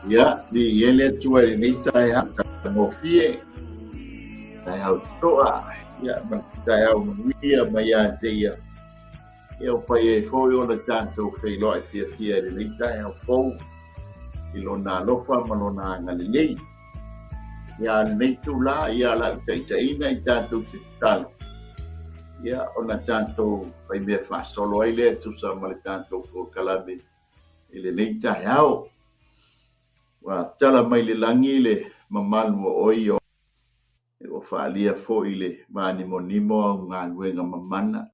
Ia, viia le Atua i lenei taeao matagofie, taeao toa, ia, ma le taeao manuia mai ia te ia. Ia, ua fai ai foi ona tatou feiloai fiafia i lenei taeao fou i lona alofa ma lona agalelei. Ia, a lenei itulā, ia, o le a ou taitaiina i tatou te tatalo, ia, ona tatou faimea faasolo ai lea e tusa ma le tatou polokalame i lenei taeao. Ua tala mai le lagi le mamalu o oe o ua faaalia foi le vanimonimo au galuega mamana.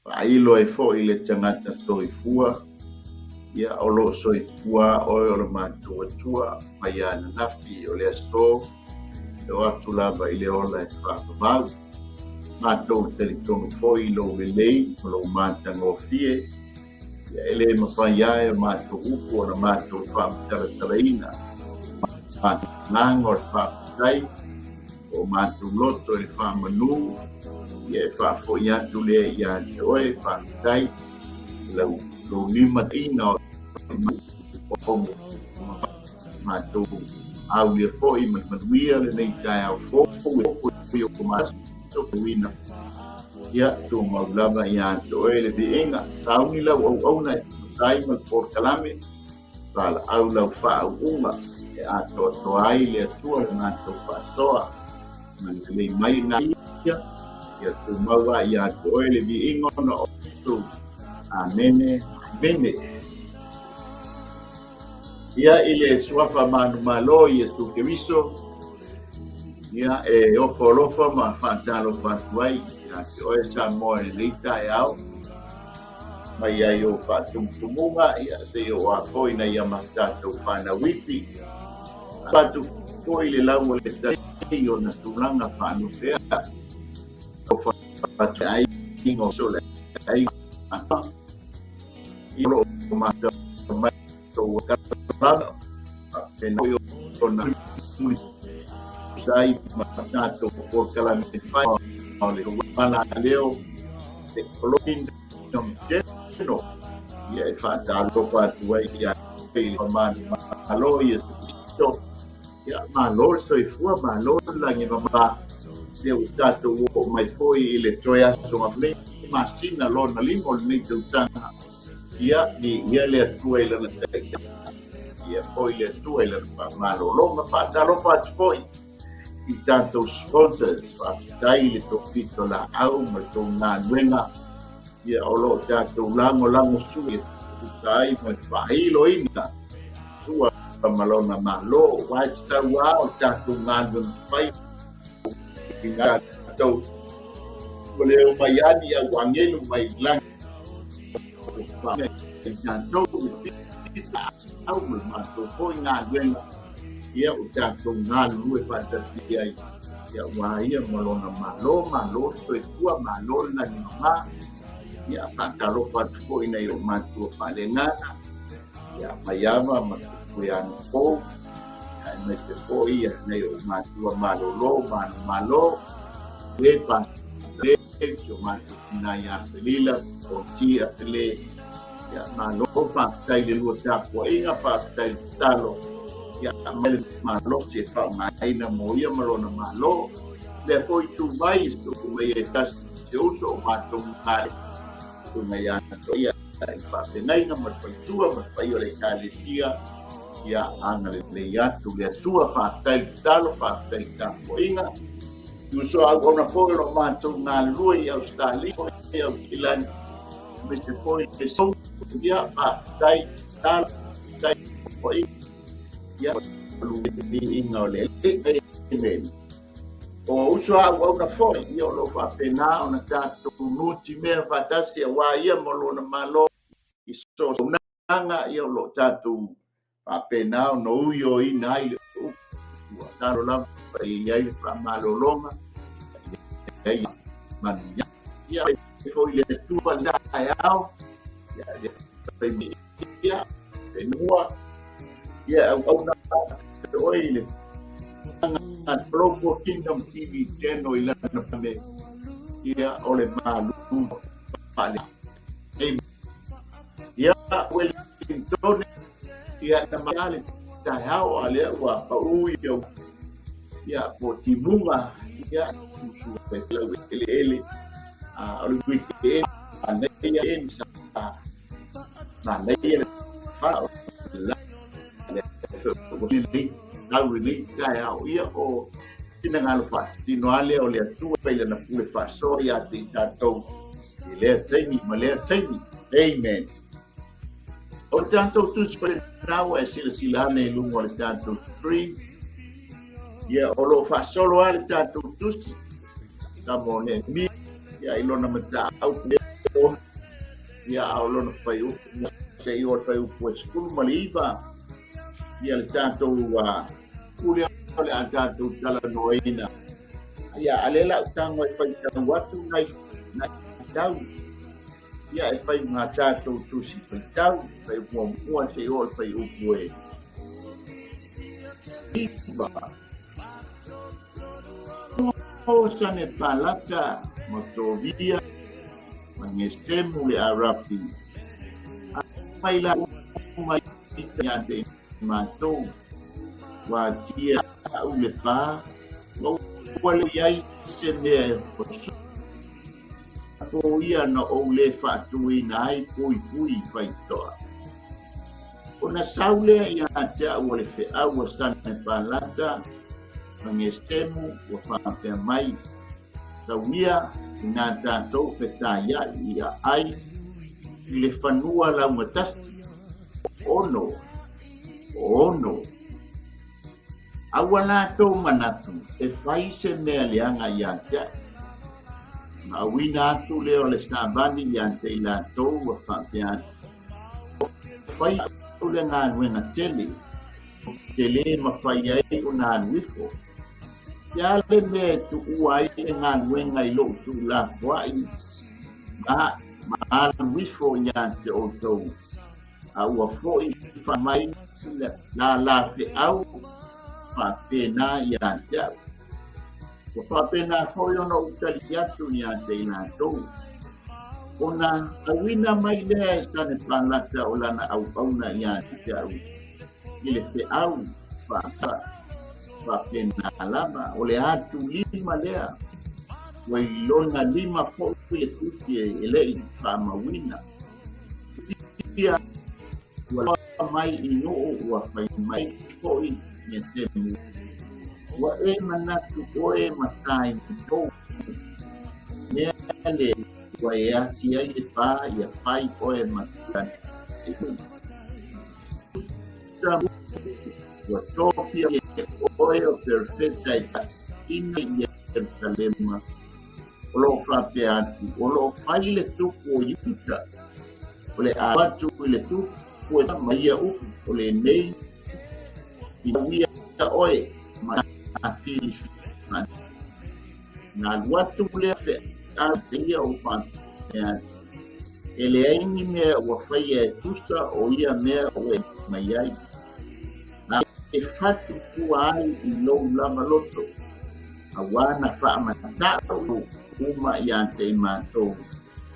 Faailo ai foi le tagata soifua, ia o lo o soifua oe o le matou Atua mai ananafi o le aso e oo atu lava i le ola e faavavau. Matou talitonu foi i lou lelei ma lou matagofie, Ia e le mafai lava e o matou upu ona matou faamatalatalaina agaga o le faafetai o matou loto i le faamanu, ia e faafoi atu lea ia te oe, faafetai i lau lou lima ina o o matou aulia foi ma le manuia lenei taeao fou e o matou ina. Ia, tumau lava ia te oe le viiga, sauni lau auauna e tusa ai ma le polokalame, valaau lau faauuga e atoatoa ai le Atua le matou faasoa, ma lelei mai na ia, ia tumau lava ia te oe le viiga ona o Iesu. Amene, amene. Ia, i le suafa manumalo o Iesu Keriso, ia, e ofo alofa ma faatalofa atu ai ia te oe Samoa i lenei taeao, mai ai ou faatumutumuga, ia, seia oo a foi nai a tatou fanau iti. Atu foi le lau o le tai i ona tulaga faalupea. O fatuaiga o le aiga o lo o matau mai tou kalama faapena foi ona tusa ai ma tatou polokalame fai o le Palaleo The Kingdom Channel. Ia e faatalofa atu ai ia i le Malo Iesu Keriso. Ia malo le soifua, malo le lagi mama. Ia ua tatou oo mai foi i le toe aso ma lenei masina lona lima o lenei tausaga. Ia, viia le Atua i lana taitai. Viia foi le Atua i lana faamalologa. Faatalofa atu foi i tatou sponsors. Faafetai i le tou pitolaau ma le tou galuega. Ia, o lo o tatou lagolago sui e tusa ai ma le faailoina Atua ma lona Malo. Aua e tatau lava o le tatou galuega fai i tatou ua le omai lava ni au agelu mai lagi i tatou i au ma le matou foi galuega ia o tatou galulue faatasi ai ia aua ia ma lona Malo. Malo le soifua, malo le lagi mama. Ia faatalofa atu foi i nai ou matua faaleagaga ia Maiava ma Tupuianupou, aemaise foi ia nai ou matua malolo manumalo, le Pastor si o matou tina ia Felila, o Tia Pele. Ia malo, faafetai i le lua tapuaiga, faafetai i le tatalo, ia aumai le malosi e faaaogaina mo ia ma lona malo. Lea foi tu mai, tu mai e tasi se uso o matou gale, susuga ia Toia i le faafeagaiga ma le faletua ma le paia o le Ekalesia, ia agalelei atu le Atua. Faafetai i le tatalo, faafetai i le tapuaiga. Uso auauna foi o lo matou galulue i Ausetalia, i Aukilani, aemaise foi le Sou, ia faafetai, tatalo, faafetai tapuaiga, ia viiga o le Alii. Amen. O uso a auauna foi, ia o lo o faapena ona tatou nutimea faatasi aua ia ma lona Malo i so o se auaunaga, ia o lo o tatou faapena ona uioina ai le upu. Ua talo lava e i ai le faamalologa, e i ai manuia. Ia foi le Atua i le taeao, ia le fai mai ia, whenua, ia auauna te oe i le Global Kingdom TV Channel i lana pane, ia o le malu faale. Ia Wellington, ia na maale. Taeao a lea ua paʻū ia ia po timuga ia musu e lau eleele a o le weekend a nei e sa na nei le fa o la le o le tau i nei taeao ia o finagalo faatino lava lea o le Atua i lana pule faasoa ia te i tatou i lea taimi ma lea taimi. Amen. O le tatou tusi faitau e silasila ane i luga o le tatou screen. Ia, o lo o faasolo lava le tatou tusi. Tama o Nehemia, ia, i lona mataupu ia, a o lona fuaiupu, seia oo i le fuaiupu e 19, ia le tatou pule o le a tatou talanoaina. Ia, a lea la ou tago e faitau atu nai tau. Ia e fai ngā tātou tusi whaitau, whai muamua se i o whai upu e iwa. O sane palata ma Tovia ma Ngesemu le Arapi. A mai la uma i te ate mātou. Wā tia au le pā, ua le iai se mea e hosu. Ko ia na ou lē faatuina ai puipui i faitoa. Ona sau lea ia te au o le feau a Sanepalata ma Gesemu ua faapea mai, Tau ia i nā tātou fetaiaʻi i aʻai i le fanua laugatasi, ono, ono. A ua latou manatu e fai se mea leaga ia te au. Ona auina atu lea o le savali ia te i latou ua faapea atu, Fai au le galuega tele, ou te lē mafai ai ona alu ifo. Ke a le mea e tuua ai le galuega i lou tuulafoai ma ma alu ifo ia te outou? A ua foi mai la feau faapena ia te au. Ua faapena foi ona ou tali atu ia te i latou. Ona auina mai lea e Sanepalata o lana auauna ia te au i le feau faapena lava, o le atu lima lea, ua i lona lima foi le tusi e le i faamauina. Ia ua mai i nuu ua fai mai foi Gesemu, Ua e manatu oe ma tatou mea le ua e ati ai le pā ia fai oe ma Ua tofia oe o perofeta e ina i Ierusalema, o lo o faapea atu, o lo o fai le tupu o Iuta, o le a atu i le tupu e ma ia upu o lenei i ia oe ma filifili. Na alu atu lea feau ia o faapea atu, e leai ni mea ua faia e tusa o ia mea ua e mai ai. A e fatu pua ai i lou lava loto, auā na faamata'u uma iā te i matou,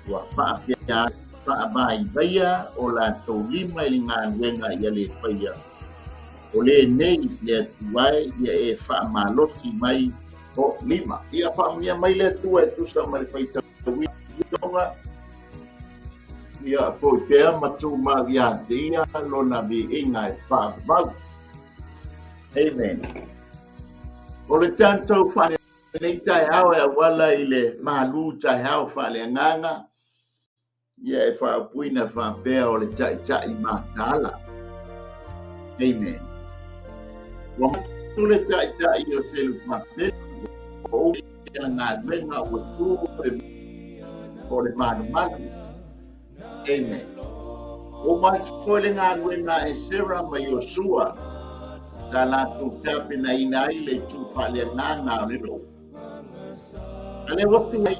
ua faapea faavaivaia o latou lima i le galuega ia le faia. O lenei le Atua e ia e faamalosi mai o lima. Ia faamanuia mai le Atua e tusa ma le faitauina. Ia foi pea ma tumau ia te ia lona viiga e faavavau. Amen. O le tatou nei taeao e auala i le malu taeao faaleagaga, ia e faaupuina faapea o le taitai mataala. Amen. Ua matu le taitai o Selupapeli, o ia galuega ua tu o le malumalu. Amen. Ua matu foi le galuega a Esera ma Iosua, sa latou tapenaina ai le itu faaleagaga o le nuu. A lea ua tu ai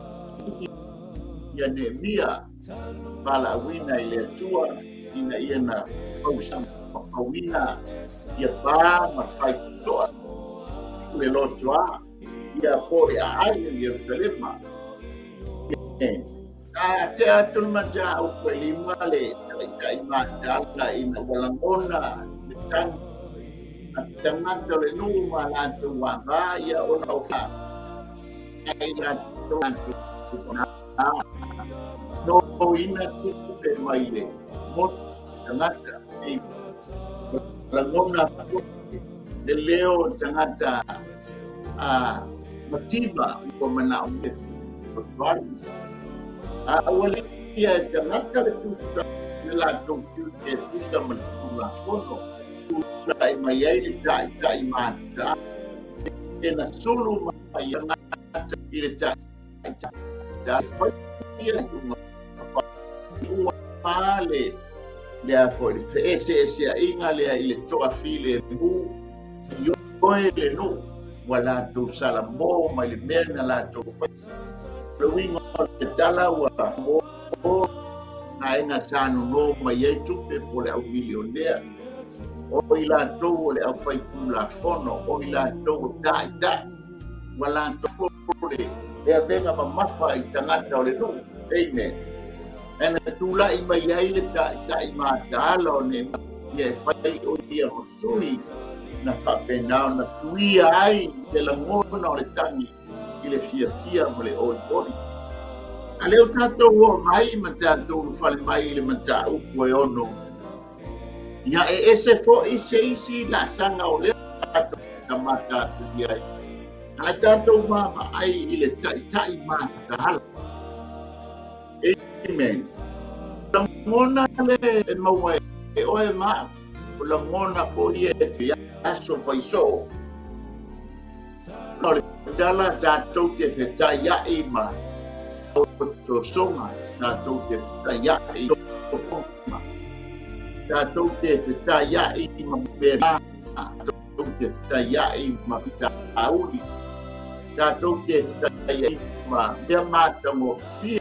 ia Nehemia valaauina i le Atua ina ia na faufauina ia pā ma faitotoa le lotoa ia po i aai i Ierusalema. A te atu le mataupu e lima le taitai mataala ina ua lagona le tagi. tagata o le nuu ma latou vavā ia ona o ai latou nonoina tupe mai le motu tagata e lagona foi le leo o tagata a mativa ua manaomia fesoasoani. A ua le ia e tagata le tusa le latou tiute e tusa ma le Tulafono tulai mai ai le taitai mata e na sulu mai tagata i le taitai fai ia ua le lea foi le feeseeseaiga lea i le toafilemu ioe le nuu ua latou salamo mai le mea na latou fai. Le uiga o le tala ua mo aiga sa nono mai ai tupe po le au milionea, o i latou o le aufaitulafono, o i latou o taitai, ua latou le le avega mamafa i tagata o le nuu. Amen. E na tulai mai ai le taitai mataala o Nehemia e fai o ia ma sui na faapena ona suia ai le lagona o le tagi i le fiafia ma le olioli. A lea o tatou oo mai ma tatou ulufale mai i le mataupu e ono ia e ese foi se isi laasaga o lea tatou mata atu i ai. A tatou vaavaai i le taitai mataala. Amen. Lagona le e maua e oe ma au. O lagona foi e aso faisoo. O le tala tatou te fetaia'i ma ososoga, tatou te fetaia'i totoga, tatou te fetaia'i ma mea, tatou te fetaia'i ma fitauli, tatou te fetaia'i ma mea matagofie,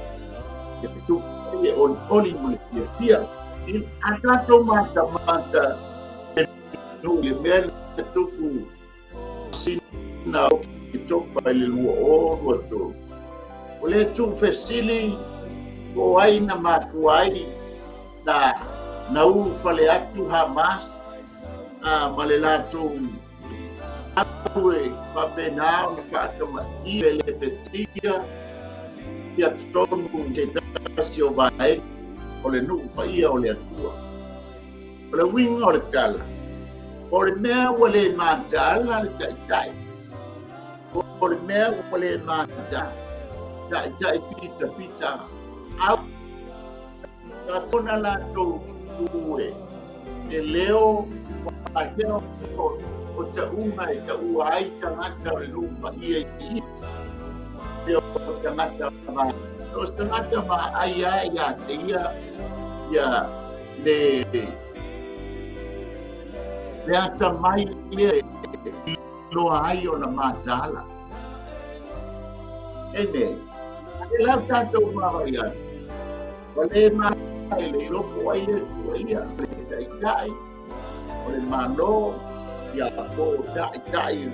e tupu e olioli ma le fiafia. A tatou matamata le mea na tupu masina o Oketopa i le 2023. O lea tuufesili po o ai na mafua ai na na ulufale atu Hamas a ma le latou e faapena ona faatamaia le petia ia totonu se tasi o vaega o le nuu paia o le Atua. O le uiga o le tala, o le mea ua le mataala le taitai, o le mea ua le mataala taitai pitapita au tona latou tue e leo patea o tauga e taua ai tagata o le nuu paia i ia o tagata ma o tagata ma ai ai ia te ia ia le le atamai lea e iloa ai ona mataala. Amen. E lau tatou vaavaai atu, ua le mai le iloa po o ai le Atua ia, le taitai o le Malo, ia po o taitai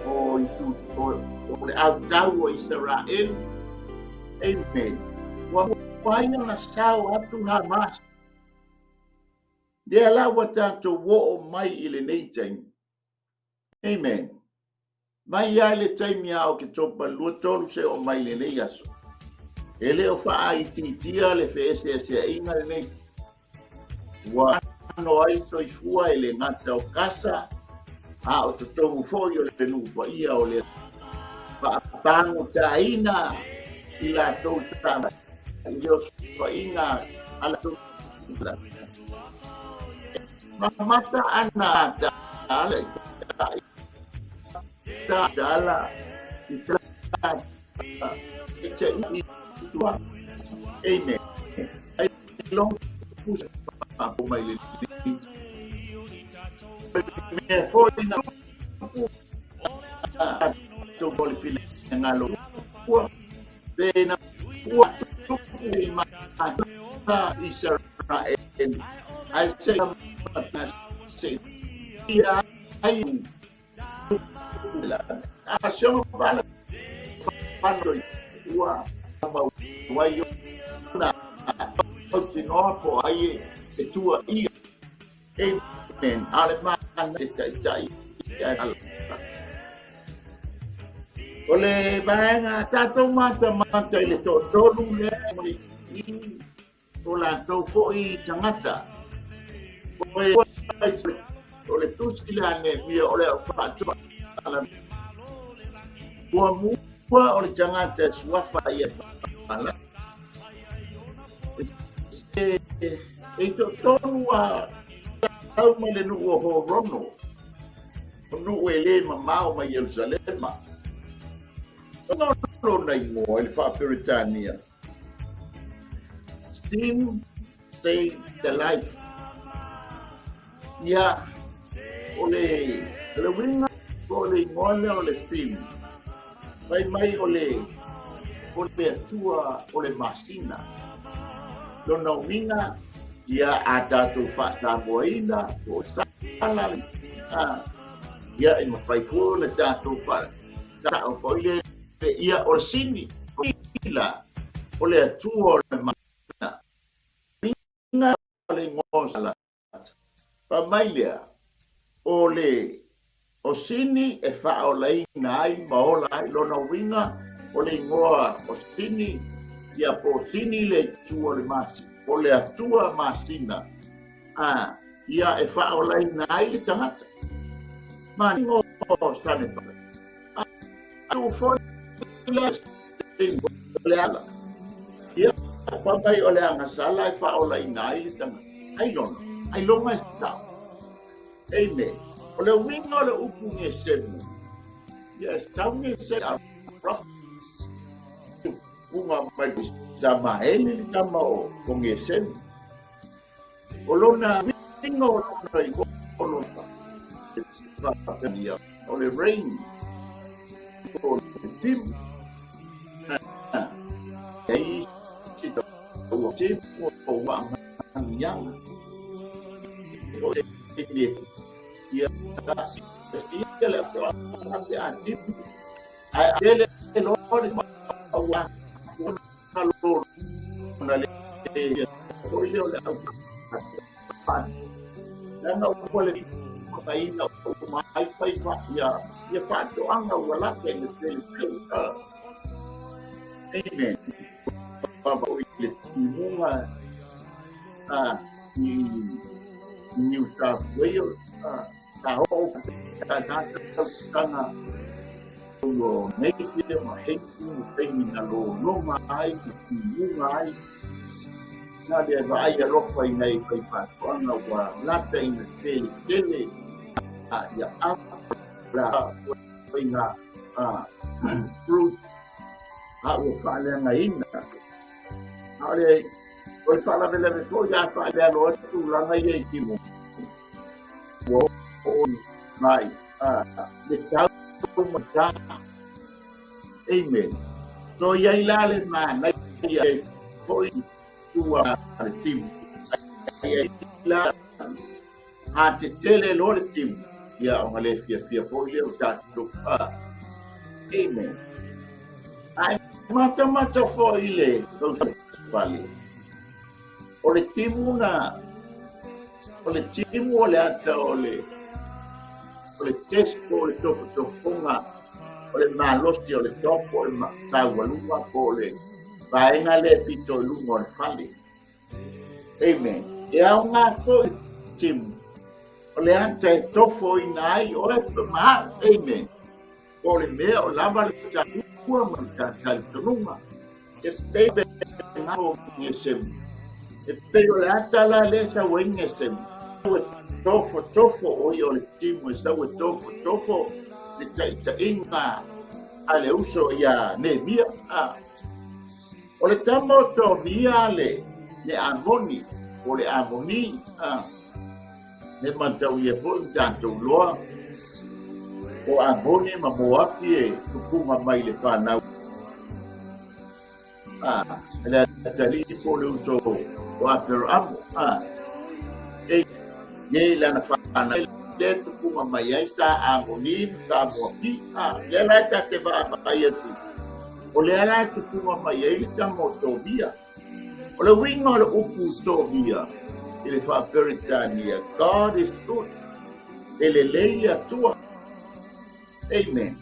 o itu o le autau o Isaraelu. Amen. Ua mafai ona sao atu Hamas. Lea la ua tatou oo mai i lenei taimi. Amen. Mai lava i le taimi a Oketopa 23 se oo mai lenei aso. E le o faaitiitia le feeseeseaiga lenei. Ua ano ai soifua e le gata o Kasa, a o totonu foi o le nuu paia o le faapagotaina i latou tama i le osofaiga a latou mamata ana ala i ala i i tua. Amen. Ai long pusa pa mai le mea foi na to boli pina ngalo ua pe na ua tupu i ma Israel ai se se ia ai a se pala pano ua ma wai na o te noa po ai e tua ia. Amen. Ale ma te taitai ae O le vaega tatou matamata i le toatolu lea mai i o latou foi tagata. O le tusi lea a Nehemia o le faatuala muamua o le tagata e suafa ia pala. E toatolu a tau mai le nuu o Horono, o nuu e le mamao mai Ierusalema. Ona lona igoa i le Faa-Peretania, Steam Save the Life. Ia, o le, o le uiga o le igoa lea o le steam, fai mai o le, o le atua o le masina. Lona uiga, ia a tatou faa-Samoaina, po o sala, a, ia e mafai foi ona tatou faasao foi le, ia o le sini, la, o le atua o le masina. Uiga o le igoa o sala, Fai mai lea, o le o Sini e faaolaina ai ma ola ai lona uiga o le igoa o Sini, ia po o Sini le itu o le masina, o le Atua masina, a ia e faaolaina ai le tagata. Manino o Sane A tu foi le le ala. Ia, pa mai o le agasala e faaolaina ai le tagata. Ai lona, ai lona e sao. Amen. O le uiga o le upu Gesemu, ia e sau Gesemu a Unga mai Samaele le tama o Gesemu. O lona uiga o lona igoa o lona faapenia o le rain o le timu e isi taua timu o waanganiaga o le ia ia le atoaga pe a timu ae tele loa le ua lona le foi lea o le au leaga ua le makaina uma ai faiva ia ia faatoaga ua lata i le tele tele. Amen. Baba o le timuga a i New South Wales sa oo ta tausaga o Napier ma Hastings taimi na lologa ai na timuga ai na le vaai alofa i nai faifaatoaga ua lata ina tele tele ia la faiga fruit a ua faaleagaina. A o le o le faalavelave foi a faalealo ai tulaga ia i timu ua oo mai le tau ma ta. Amen. So iai la le manaia e foi tua le timu. Ai la a te tele loa le timu, ia ona le fiafia foi lea o tatou. Amen. Ai matamata foi le fale. O le timu na o le timu o le ata o le o le test po o le tofotofoga o le malosi o le top o le taualuga po o le vaega lea e pito i luga o le fale. Amen. E aoga foi timu o le ata e tofoina ai oe ma au. Amen. Po o le mea o lava le taua ma le talitonuga e pei o Gesemu. E pei o le ata la lea e sau ai Gesemu. E tofotofo o ia o le timu e sau e tofotofo le taitaiga a le uso ia Nehemia. O le tama o Tobia le le Amoni, o le Amoni, le matauia foi ma tatou loa, o Amoni ma Moapi e tupuga mai le fanau a le atalii po o le uso o Aperamo. E i lana fanau lea tupuga mai ai sa Amoni ma sa Moapi. Lea la e ta te vaavaai atu, o lea la e tupuga mai ai le tama o Tobia. O le uiga o le upu Tobia i le Faa-Peretania, God is good. E lelei le Atua. Amen.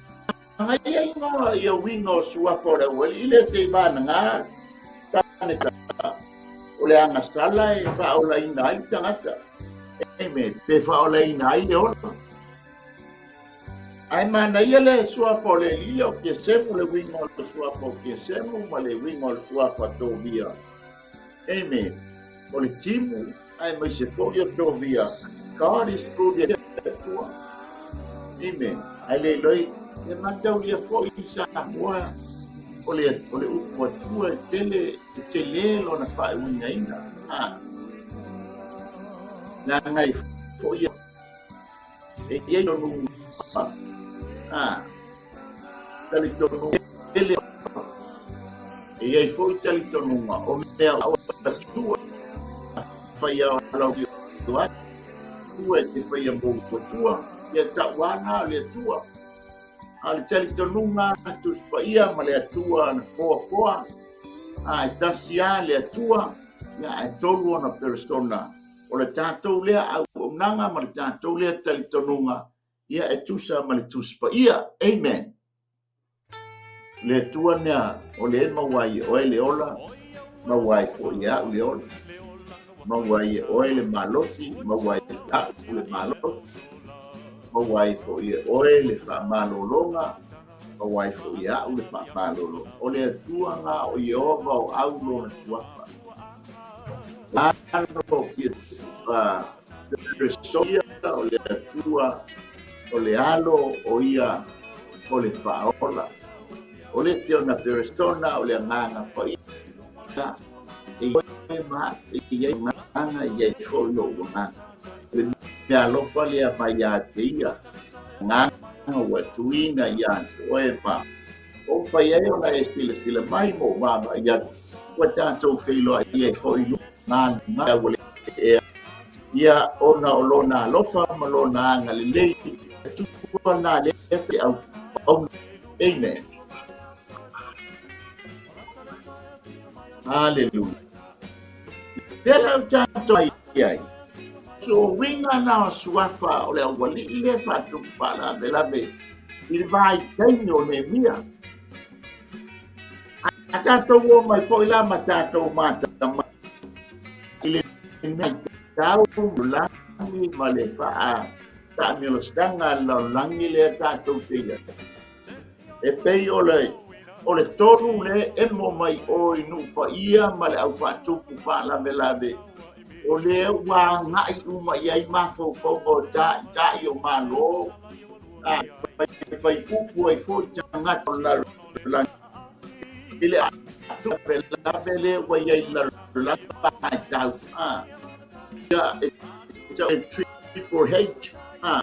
Manaia igoa ia uiga o suafa o le aualii lea se i vanaga saneta o le agasala e faaolaina ai le tagata. Amen. Pe faaolaina ai le ola. Ae manaia le suafa o le alii lea o Kesemu, le uiga o le suafa o Kesemu ma le uiga o le suafa Tovia. Amen. O le timu aemaise foi o Tovia. God is good le Atua. Amen. Ae le iloa e mataulia foi i Samoa o le, o le upu Atua e tele, e tele lona faauigaina. Ah. Leaga e foi e i ai tonu a talitonuga tele e i ai foi talitonuga o mea o Atua faia o lau Atua e te faia mou Atua ia tauana o le Atua a o le talitonuga Tusi Paia ma le Atua na foafoa a e tasi a le Atua ia ae tolu ona peresona. O le tatou lea auaunaga ma le tatou lea talitonuga, ia e tusa ma le Tusi Paia. Amen. Le Atua nea o le e maua ai e oe le ola, maua ai foi e a'u le ola. Maua ai e oe le malosi, maua ai e a'u le malosi. Maua ai foi e oe le faamalologa, maua ai foi e a'u le faamalologa. O le Atua na o Ieova o au lona suafa. Alo Peresoia o le Atua, o le Alo o ia o le Faaola. O le isi ona peresona o le Agaga Paia, e i ma e i ai agaga, e i ai foi lou agaga. O le mea alofa lea mai ia te ia, agaga ua tuuina ia te oe ma o mafai ai ona e silasila mai ma ou vaavaai atu, ua tatou feiloai ai foi i luga ua le ea ia ona o lona alofa ma lona agalelei. Atua na lea te au au. Amen. Hallelujah. Lea la o tatou ai ai. So uiga na o suafa o le aualii lea faatupu faalavelave i le vaitaimi o Nehemia. A tatou o mai foi la ma tatou matama i le tau lagi ma le faa taamilositaga a le lalolagi lea tatou te i ai. E pei o le o le tolu le emo mai o i nuu paia ma le au faatupu faalavelave o lea ua agai uma i ai mafaufauga o taitai o Malo a fai upu ai foi tagata o le lalolagi i le faalavelave lea ua i ai i le lalolagi vaitau a ia e Triple H a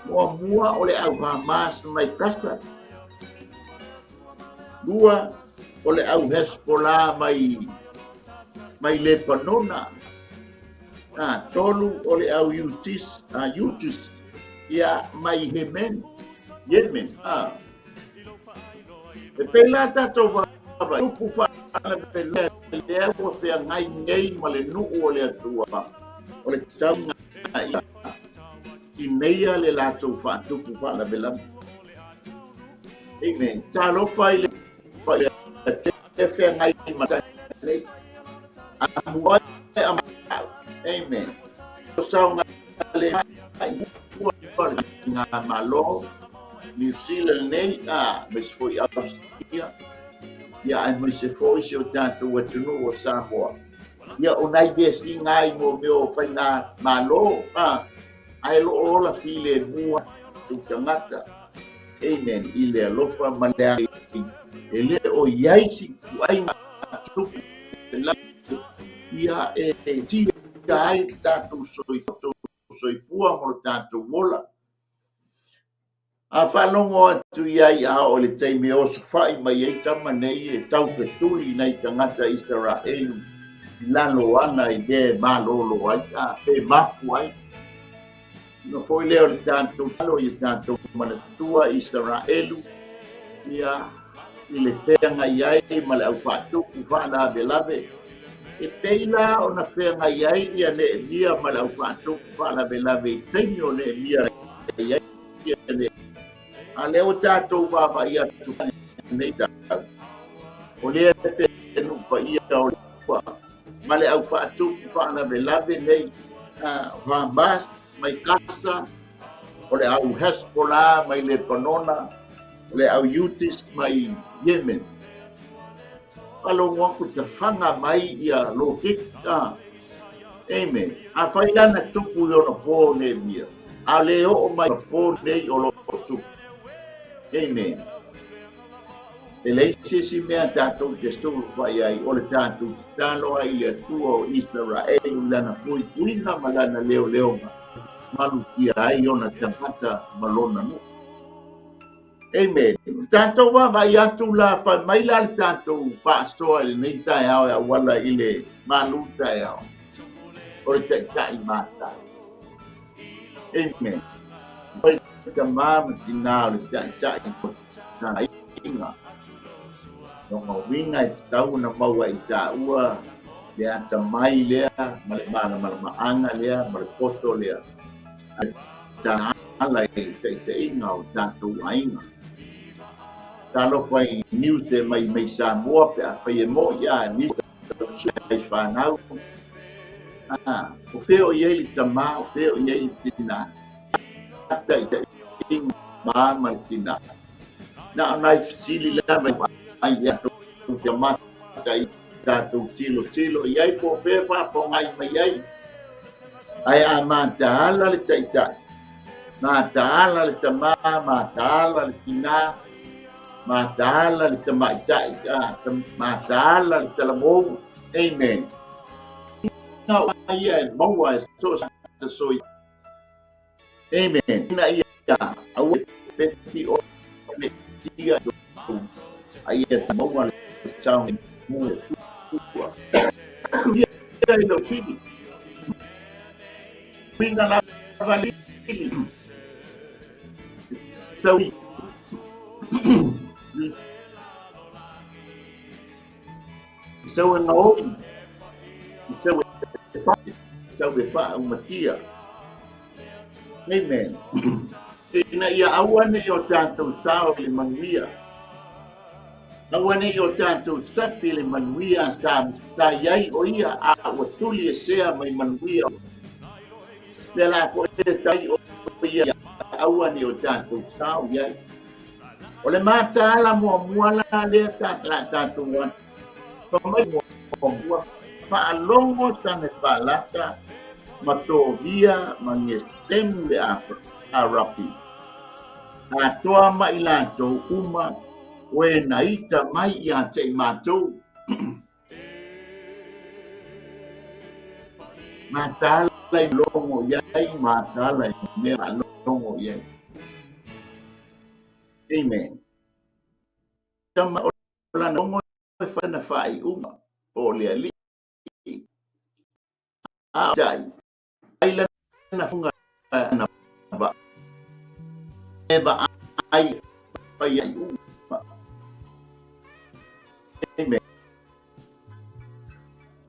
muamua o le au Hamas mai Gaza lua o le au Hezbollah mai mai Lebanona a tolu o le au Houthis a Houthis ia mai Yemen Yemen a e pei la tatou vaavaai tupu faalavelave lea ua feagai nei ma le nuu o le Atua o le tauga ia tineia le latou faatupu faalavelave. Amen. Talofa i le te feagai ma nei. Amu ai Amen. O saoga le ai ua ngā malo New Zealand nei a me se foi Australia ia ai me se foi se o tātou atunuu o Samoa. Ia o nai vesiga ai mo mea o faigamalo a ae lo o ola filemu atu tagata. Amen. I le alofa ma le agalelei e le o i ai se ituaiga tupu ia e tia ai le tatou soifua mo le tatou ola. A faalogo atu i ai a oo i le taimi e osofai mai ai tama nei e taufetuli nai tagata Isaraelu i lalo ana i mea e malolo ai, a pe mapu ai. Ona foi lea o le tatou talo ia tatou manatua Isaraelu ia i le feagai ai ma le au faatupu faalavelave. E pei la ona feagai ai ia Neemia ma le au faatupu faalavelave i taimi o Neemia i ai ia Neemia. A lea ua tatou vaavaai atu nei tau, o lea e penuʻu paia o le ma le au faatupu faalavelave nei, o Hamas mai Gaza, o le au Hezbollah mai Lebanona, o le au Houthis mai Yemen. Faalogo atu tafaga mai ia loketi, a. Amen. Afai la na tupu i ona po Neemia, a le oo mai po nei o lo o tupu. Amen. E leai se isi mea tatou te sulufai ai, o le tatou tatalo ai i le Atua o Isaraelu i lana puipuiga ma lana leoleoga, malutia ai ona tagata ma lona nuu. Amen. O tatou vaavaai atu la, fai mai la le tatou faasoa i lenei taeao e auala i le malu taeao, o le taitai matai. Amen. Pai tamā ma tinā o le taitai o aiga. Lona uiga e tatau ona maua i tāua le atamai lea ma le malamalamaaga lea ma le poto lea. Ala i le taitaiga o tatou aiga. Talofa i news e mai mai Samoa pe afai e moi a nisi o ai fanau. Ah, o fea o i ai le tamā, o fea o i ai le tinā. Taitaiga ma ma le tinā. Na o nai fesili lava ai ia tou te mata i tatou tilotilo i ai po o fea faafogai mai ai. Ae a mataala le taitai, mataala le tamā, mataala le tinā, mataala le tamaitai, mataala le talamou. Amen. Ia e maua e so o se. Amen. Ina ia aua peti o le tia a ia maua le sao mu e tua. Ia i lo fili. Pinga la vali. Sau. Sau e ngaoi. Sau e pa. Sau e pa umatia. Amen. Ina ia aua nei o tatou sao i le manuia. Aua nei o tatou sapi i le manuia sa sa i ai o ia a ua tuli e sea mai manuia. Le la ko e tai o ia aua nei o tatou sao i ai. O le mataala muamua la lea ta la tatou atu. Fa mai muamua faalogo Sanepalata ma Tovia ma Gesemu le Arapi. Atoa ma i latou uma o e na ita mai ia te i matou. Mataala i logo i ai, mataala i mea logo i ai. Amen. Tama o lana logo e whana whaaiuga o le alii. A tai, ai lana funga na va. E va ai whai ai uma. Amen.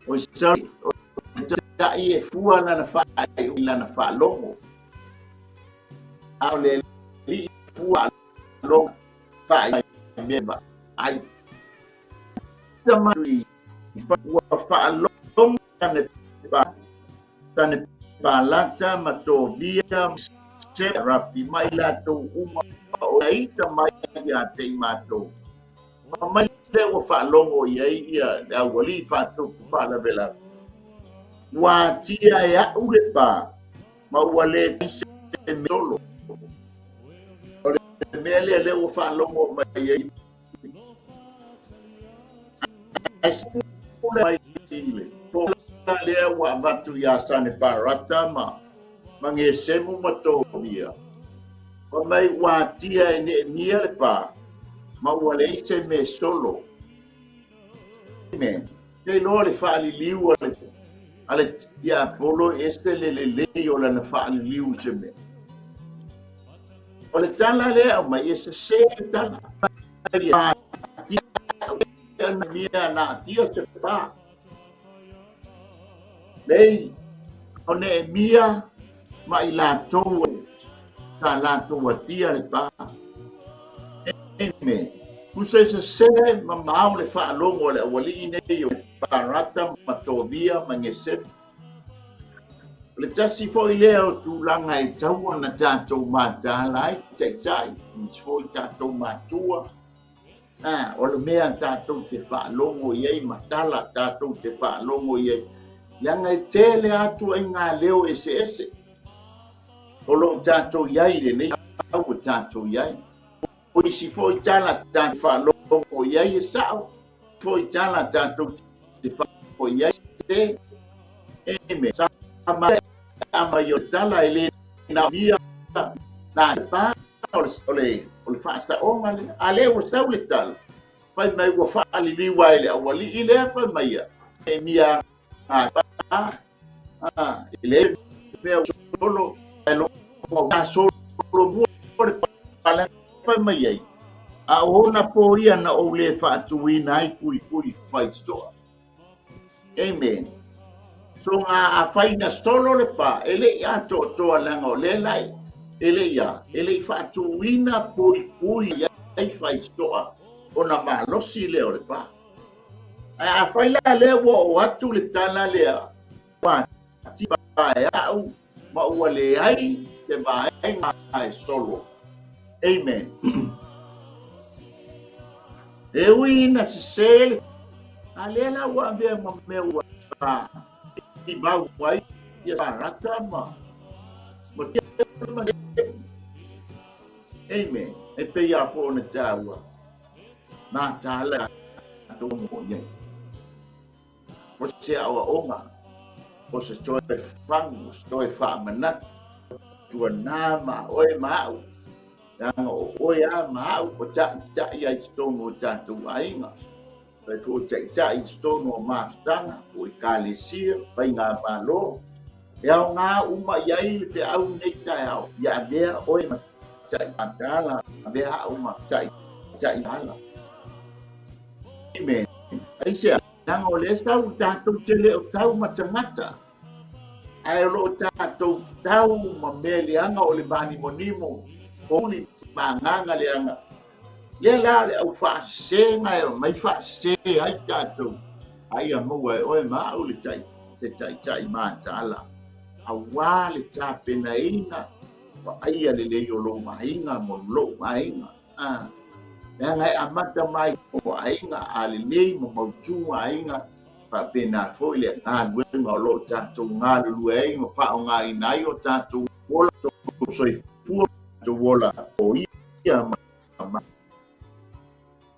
O sorry, o tai e fua lana whaai lana whaalogo. A o le alii fua logo whaai mea va ai. Tama i ua faalogo Sanepalata ma Tovia se rapi mai latou uma o ita mai ia te i matou. Ma mai le ua faalogo i ai ia le aualii faatupu faalavelave. Ua atia e a'u le pa, ma ua le se solo. O le mea lea lea ua faalogo mai ai. Ae pule mai le pola lea ua avatu iā Saneparata ma Gesemu ma Tobia. Fai mai ua atia e Neemia le pa, ma ua leai se mea solo. Amen. Te iloa le faaliliu a le tiapolo e ese le lelei o lana faaliliu i se mea. O le tala lea aumai e sesē le tala. Mea na atia se pa. Lei, o Neemia ma i latou sa latou atia le pa. Amen. Tusa e sesē mamao le faalogo a le aualii nei o Parata ma Tobia ma Gesemu. O le tasi foi lea o tulaga e tatau ona tatou mataala ai taitai, aemaise foi tatou matua, a, o le mea tatou te faalogo i ai ma tala tatou te faalogo i ai, leaga e tele atu ai ngā leo eseese o lo o tatou i ai i lenei au o tatou i ai. O isi foi tala tatou faalogo i ai e sao, foi tala tatou te faalogo i ai se eme. Sa mai o tala e le na mia na pa o le faasaoga lea. A lea ua sau le tala, fai mai ua faaliliu ai le aualii lea, fai mai ia, e mia a pa, a, e le mea solo, e lo a solo mua le pale fai mai ai. A o ona po ia na ou le faatuina ai puipui faitotoa. Amen. So ngā a whai na solo le pa, e le i atoatoa leaga o lea lai, e le i a, e le i faatuina puipui ai faitotoa ona malosi lea o le pa. Ae a fai la lea ua oo atu le tala lea, ua tipa e au ma ua leai se vaega e solo. Amen. E ui ina sesē le a lea la ua avea ma mea ua timau ai ia Parata ma ma Amen. E pei a fo ona tāua. Nā tāla tō mo i ai. O se aoaoga, o se toe fagu, o se toe faamanatu, tua nā ma oe ma au, leaga o oe a ma au o taʻitaʻi ai totonu o tatou aiga, fai foi o taʻitaʻi i totonu o mafutaga, o ekalesia, faigamalo, e aoga uma i ai le feau nei taeao, ia avea oe ma taʻi avea au ma taʻitaʻi ala. Amen. Aisea, leaga o lea sau tatou te le o tau ma tagata, ae o lo o tatou tau ma mea leaga o le mānimonimo, o ma agaga leaga. Lea la le au faasesega e omai faasese ai tatou, a ia maua e oe ma au le tai, te taitai mataala, auā le tapenaina vaaia lelei o lou aiga ma lou aiga. A, leaga e amata mai o aiga a lelei ma mautu aiga, faapena foi le galuega o lo o tatou galulue ai ma faaaogaina ai o tatou ola, tatou soifua, tatou ola o ia ma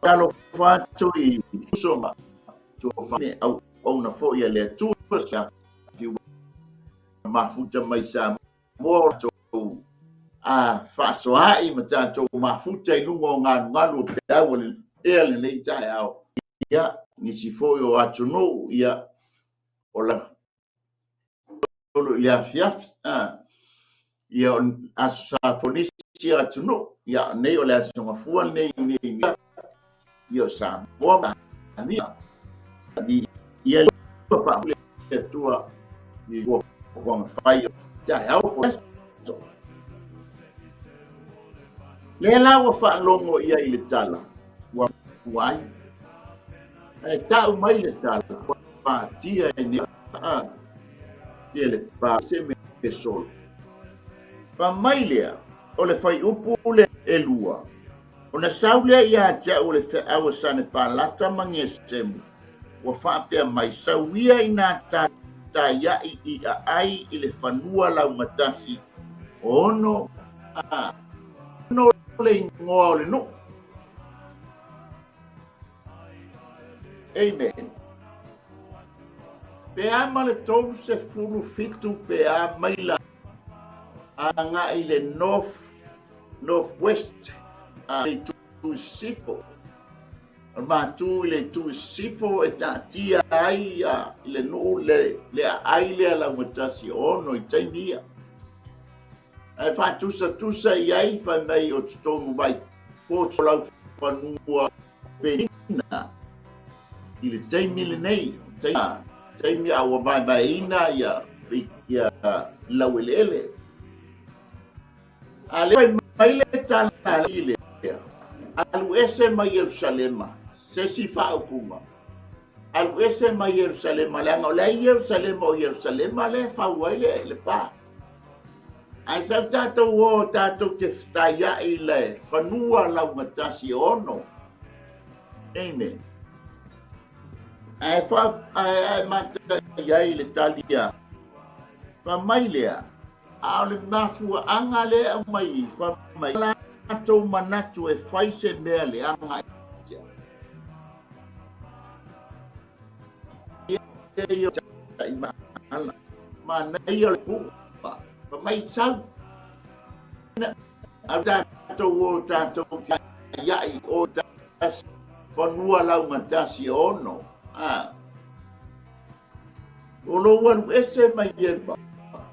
talofa atu i uso ma tuafane auauna foi a le Atua sa mafuta mai Samoa o tatou a faasoaai ma tatou mafuta i luga o galugalu o peau o le ea lenei taeao. Ia, nisi foi o atunuu, ia, o la tolu i le afiafi, a, ia, o aso sa fo nisi atunuu, ia, nei o le aso gafua nei, nei, ia, o Samoa ma nia, ia, pa le Atua i ua fai taeao po aso. Lea la ua faalogo ia i le tala, ua ai. Ae tau mai le tala, ua patia e ne a, ia le pa se me solo. Pa mai lea, o le faiupu le e lua, ona sau lea ia te au o le feau a Sanepalata ma Gesemu, ua faapea mai, sau ia i nā tātaiaʻi i aʻai i le fanua laugatasi o ono a ono le igoa o le nuu. Amen. Pe a ma le 37 pe a maila agai i le north, north west a le itu i sisifo. O le matū i le itu i sisifo e taatia ai i le nuu le, le aai lea laugatasi o Ono i taimi ia. Ae faatusatusa i ai fai mai o totonu mai po lau fanua penina i le taimi lenei, taimi Taimi a ua vaevaeina ia ia laueleele. A lea fai mai le tala i lea, alu ese mai Ierusalema, se isi faaupuga, alu ese mai Ierusalema, leaga o lea Ierusalema o Ierusalema lea e fau ai le, le pa. Ae sau tatou o tatou te fetaiai i le fanua laugatasi e ono. Amen. Ae fa ae ae matai ai le tali a fa mai lea, a o le mafuaaga lea e aumai i fa mai latou manatu e fai se mea leaga e manaia le pu'a fa mai sau A tatou o tatou iai o tasi fanua laugatasi e ono. A. O lou alu ese mai Ierusalema.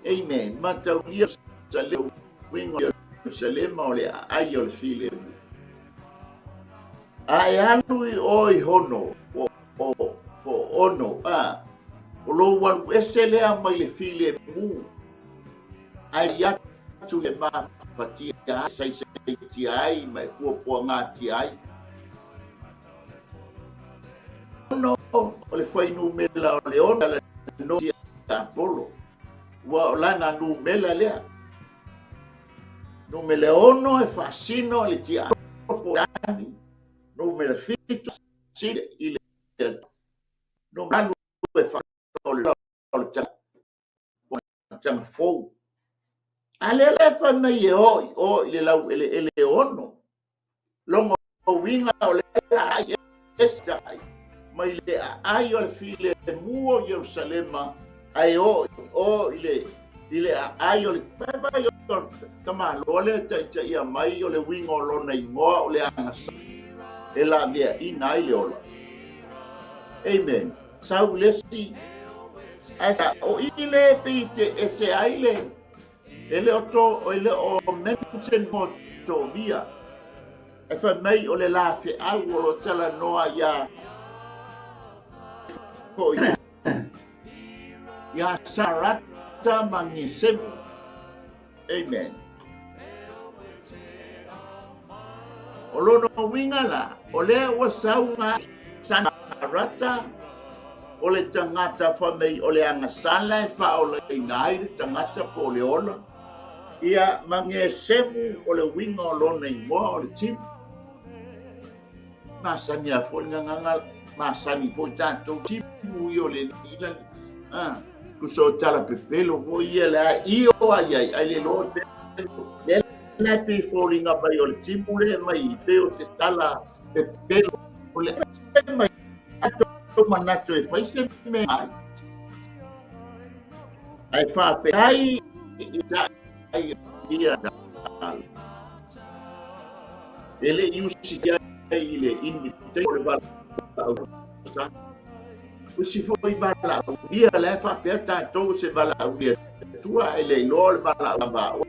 Amen. Mataulia sa leo uiga o Ierusalema o le aai o le filemu. A e alu i o i hono, po o, po o ono, a, o lou alu ese lea mai le filemu. Ae atu e mafatia ai, saisaitia ai ma e puapuagatia ai. Ono o le fuainumera o le ono le no tiapolo. Ua o lana numera lea. Numera ono e faasino i le tiapolo po numera 7 i le numera 8 e faasino i le tama fou. A lea la e fai mai e o i o i le laueleele e ono. Lona uiga o le aai ese ai mai le aai o le filemu o Ierusalema ae o i o i le i le aai o le vai o tamaloa lea e taitaia mai o le uiga o lona igoa o le agasa e laveaina ai le ola. Amen. Sau i le isi Ae o i le pei te ese ai le e le o to e le o mention mo Tovia. E fai mai o le la feau o lo talanoa ia foi ia Sarata ma Gesemu. Amen. O lona uiga la, o lea ua sau ga Sarata, o le tagata fai mai o le agasala e faaolaina ai le tagata po o le ola, ia ma Gesemu o le uiga o lona igoa o le timu. Masani a foi le gagana, masani foi tatou timu ia o le ila, ah, tusa o tala pepelo foi ia le a io ai ai, ai le loa pelo. Le la e pei foliga mai o le timu le mai pei o se tala pepelo. O le mai tatou manatu e fai se mea ai. Ai faafetai i tai ia E le i usi ai i le invitation o le valaau sa. Usi foi valaaulia la e faapea tatou se valaaulia tua e le iloa o le valaau va o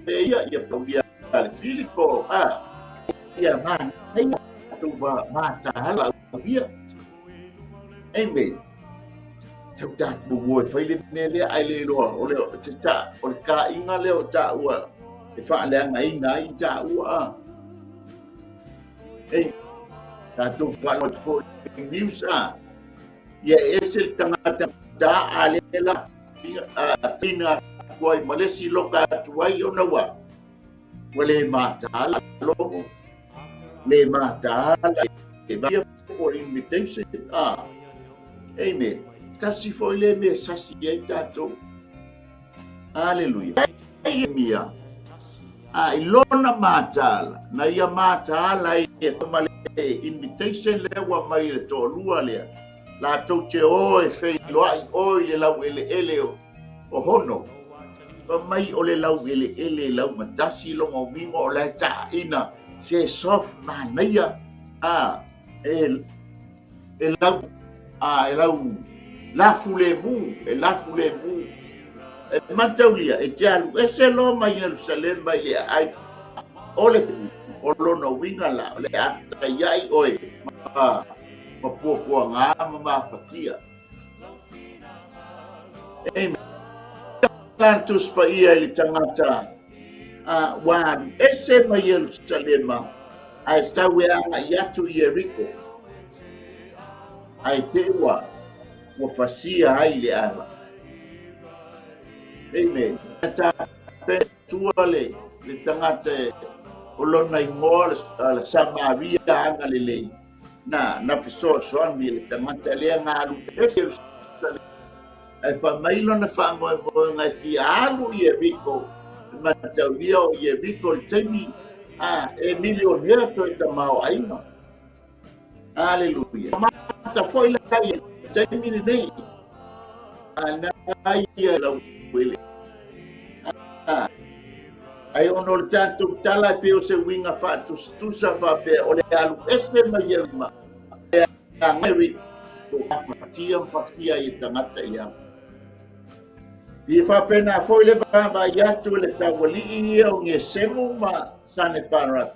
e ia ia paulia le Filipo a ia manaia tatou va mataala laulia. Amen. Tau tatou o e fai le mea lea ae le iloa o le te ta o le kāiga lea o tāua e faaleagaina ai i tāua a. Ei, tatou faalogo foi news a. Ia e ese le tagata ta a le la a tina atu ai ma le isi loka atu ai ona ua ua le mataala logo le mataala e vaia for invitation. Ah, amen. Tasi foi le mea sasi ai tatou. Aleluia. Ai mia. A i lona mataala, na ia mataala ai e ma le invitation lea ua mai i le toalua lea. Latou te o e feiloai o i le laueleele o o hono. Fai mai o le laueleele i laugatasi lona uiga o la e taina se soft manaia a e e lau a e lau lafu lemu e lafu lemu e mataulia e te alu ese loa mai Ierusalema i le aai o le o lona uiga la o le a fetaiai oe ma ma puapuagā ma mafatia. Amen. La le Tusi Paia i le tagata a ua alu ese mai Ierusalema ae sau e agai atu i Ieriko, ae te i ua ua fasia ai le ala. Amen. Tua le, le tagata e o lona igoa le Samaria agalelei, na, na fesoasoani i le tagata lea na alu ese Ierusalema, ae fai mai lona faamoemoega e fia alu i Ieriko, e mataulia o Ieriko i le taimi a e milionea toe tamaoaiga. Aleluia. Mata foi la i le taimi lenei. A na ia lau ele. Ai ona o le tatou tala e pei o se uiga faatusatusa faapea o le alu ese mai Ierima e agai o afatia ma fasia ai e tagata i le ala. I faapena foi le vaavaai atu i le taualii ia o Gesemu ma Saneparata.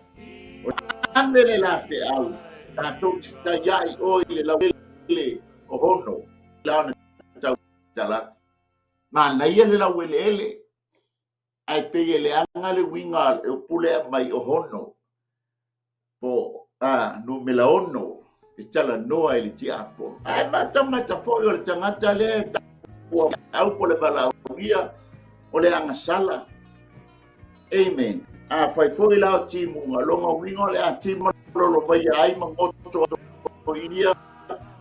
O ame le lafeau, tatou te taiai oe i le lauele o Hono, la ona tau tala. Manaia le laueleele, ae pei e leaga le uiga e pule mai o Hono, po a numera 6 e talanoa i le tiakono. Ae matamata foi o le tagata lea e ua au po le valaaulia o le agasala. Amen. A fai foi la o timuga, longa uiga o le a tima lolo mai ai ma goto o ia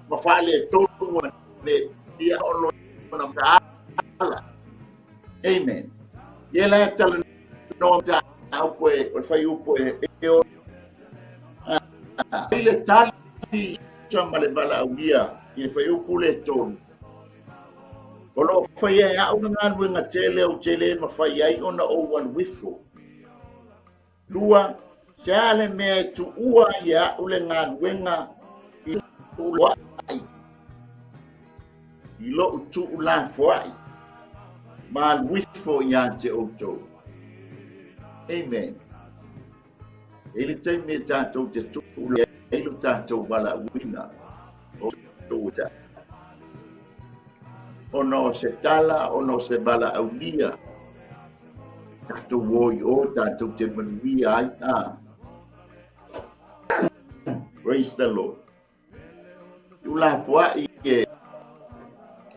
ma fale tonu le ia o lona ala. Amen. Ia la tala no ta au koe o le fai upo e e o i le tali ma le valaaulia i le fai upu le tonu. O lo o faia e au le galuega tele ou te le mafai ai ona ou alu ifo. Lua, se a le mea e tuua ai e au le galuega i tuua'i, i lo'u tuulafoa'i ma alu ifo ia te outou. Amen. E le taimi e tatou te tuula ai lo tatou valaauina o outou ona o se tala, ona o se valaaulia, tatou o i o, tatou te manuia ai. Ah. Praise the Lord. Tuulafoai e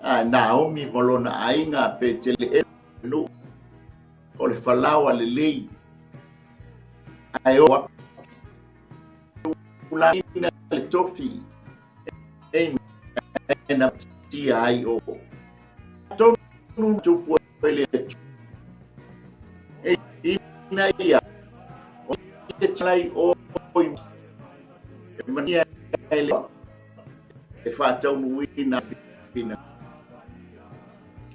a Naomi ma lona aiga pe tele e nu o le falaoa lelei ae o tulaina le tofi e na tia ai o tonu tupu e le e ina ia o te talai o e mania e le e faataunuuina fina.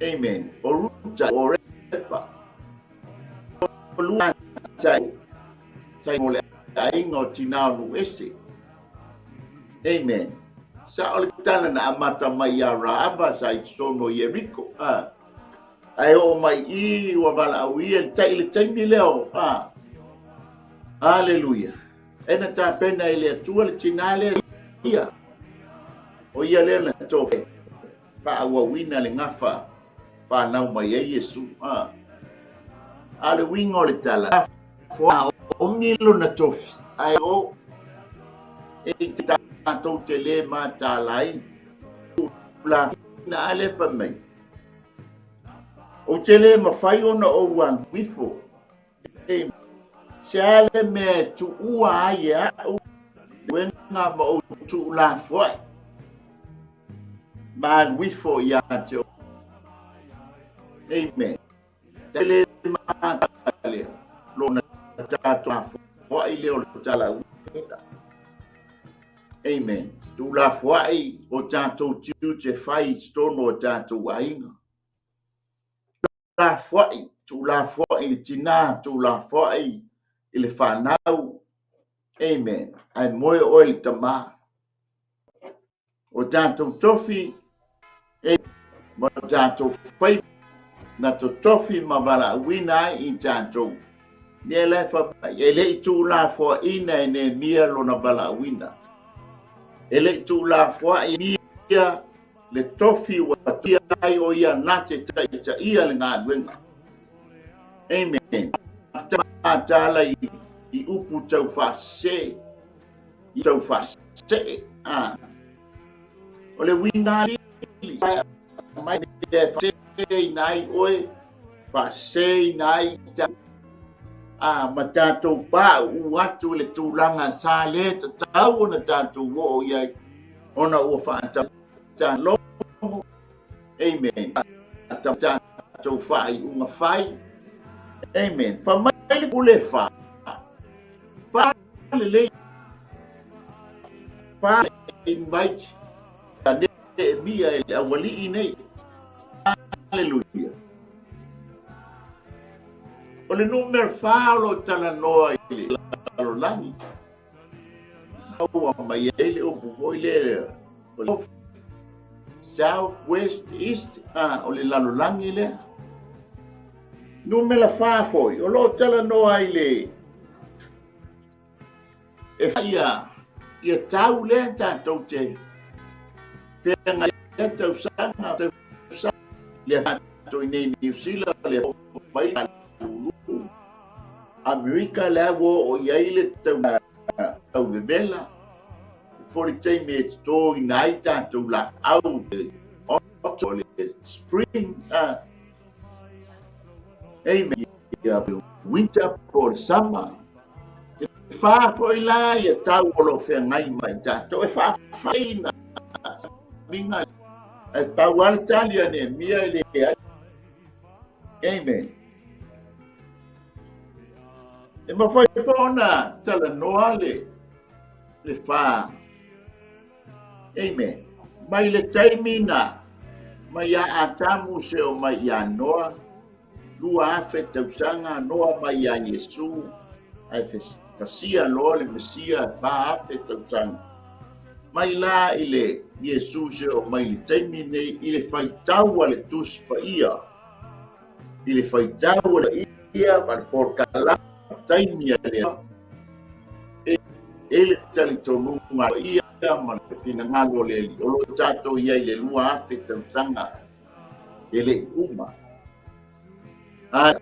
Amen. O Ruta, o Repa, o lua tai, tai mo le aiga o tinā o Nuese. Amen. Sa o le tala na amata mai ia Raaba sa i totonu o Ieriko. Ah. Ae oo mai i ua valaaulia le tai le taimi lea o. Ah. Hallelujah. E na tapena e le Atua le tinā lea ia. O ia lea na tofe faaauauina le gafa whanau mai ai Iesu. A. A le uiga o le tala, foa o milo na tofi, ae o e te tātou te le mātāla ai, la na ale fa mai. O te le mawhai ona o alu ifo, e se a le mea e tuua ai e au, uenga ma o tuulafoai, ma alu ifo ia te o. Amen. Te le mātālea, lona tātou afoai lea o le tala uina. Amen. Tuulafoai o tātou tiute fai i totonu o tātou aiga. Tuulafoai, tuulafoai i le tinā, tuulafoai i le fanau. Amen. Ae moe oe le tamā. O tātou tofi, e, ma o tātou whai, na totofi ma valaauina ai i tātou. Nia la e wha mai, e le i tuulafoaina e Nehemia lona valaauina. E le i tuulafoai ia le tofi ua tia ai o ia na te taitaia le galuega. Amen. Faafetai i upu tau faasese, i tau faasee. Ah. O le uiga mai e faaseseina ai oe, faaseseina ai ta a ma tatou pauu atu i le tulaga sa le tatau ona tatou oo i ai ona ua faatalogo. Amen. Tatou faaiuga fai. Amen. Fa mai le pule fa. Fa lelei. Fa invite Nehemia e le aualii nei. Aleluia. O le numera 4 o lo o talanoa i le lalolagi. Ua mai ai le upu foi lea o le South, West, East, o le lalolagi lea. Numera 4 foi, o lo o talanoa i le e ia ia tau lea tatou te feagai ai tausaga tausaga lea tatou i nei Niu Sila lea mai lulu Amerika lea ua oo i ai le tau tau vevela fo le taimi e totoina ai tatou laau autumn le spring amen ia winter po le summer. E fa foi la ia tau o lo o feagai mai tatou e faafaina minga e pau lava le tali a Nehemia e leai. Amen. E mafai foi ona talanoa le fa. Amen. Mai le taimi na mai ia Atamu seia oo mai ia Noa, 2000 tausaga, Noa mai ia Iesu, ae fasia loa le Mesia 4000 tausaga. Mai la i le Iesu seia oo mai i le taimi nei i le faitau a le Tusi Paia, i le faitau a le ia ma le polokalame taimi a le e le talitonuga ia ma le finagalo o le Alii. O lo o tatou i ai i le 2000 tausaga e le i uma. A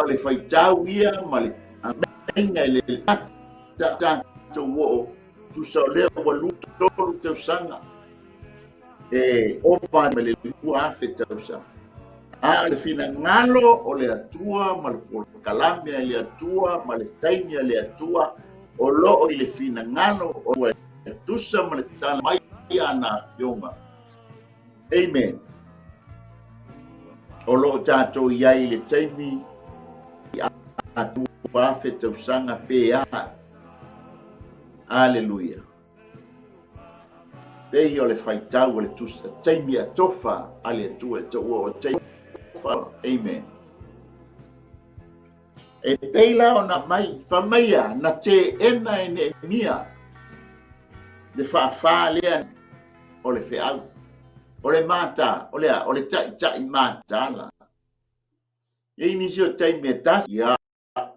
o le faitau ia ma le meinga i le tatou oo, tusa o lea ua 23 tausaga e ova ma le 2000 tausaga. A o le finagalo o le Atua ma le polokalame a le Atua ma le taimi a le Atua o lo o i le finagalo o le tusa ma le tala mai a na afioga. Amen. O lo o tatou i ai i le taimi a 2000 tausaga pe a. Aleluia. Pei o le faitau o le tusa, taimi a tofa a le Atua e taua o taimi tofa. Amen. E pei la ona mai, fa mai ia, na teena e Nehemia le faafa lea o le feau. O le mata, o le a, o le ta'ita'i mataala. E i ai nisi o taimi e tasi, ia,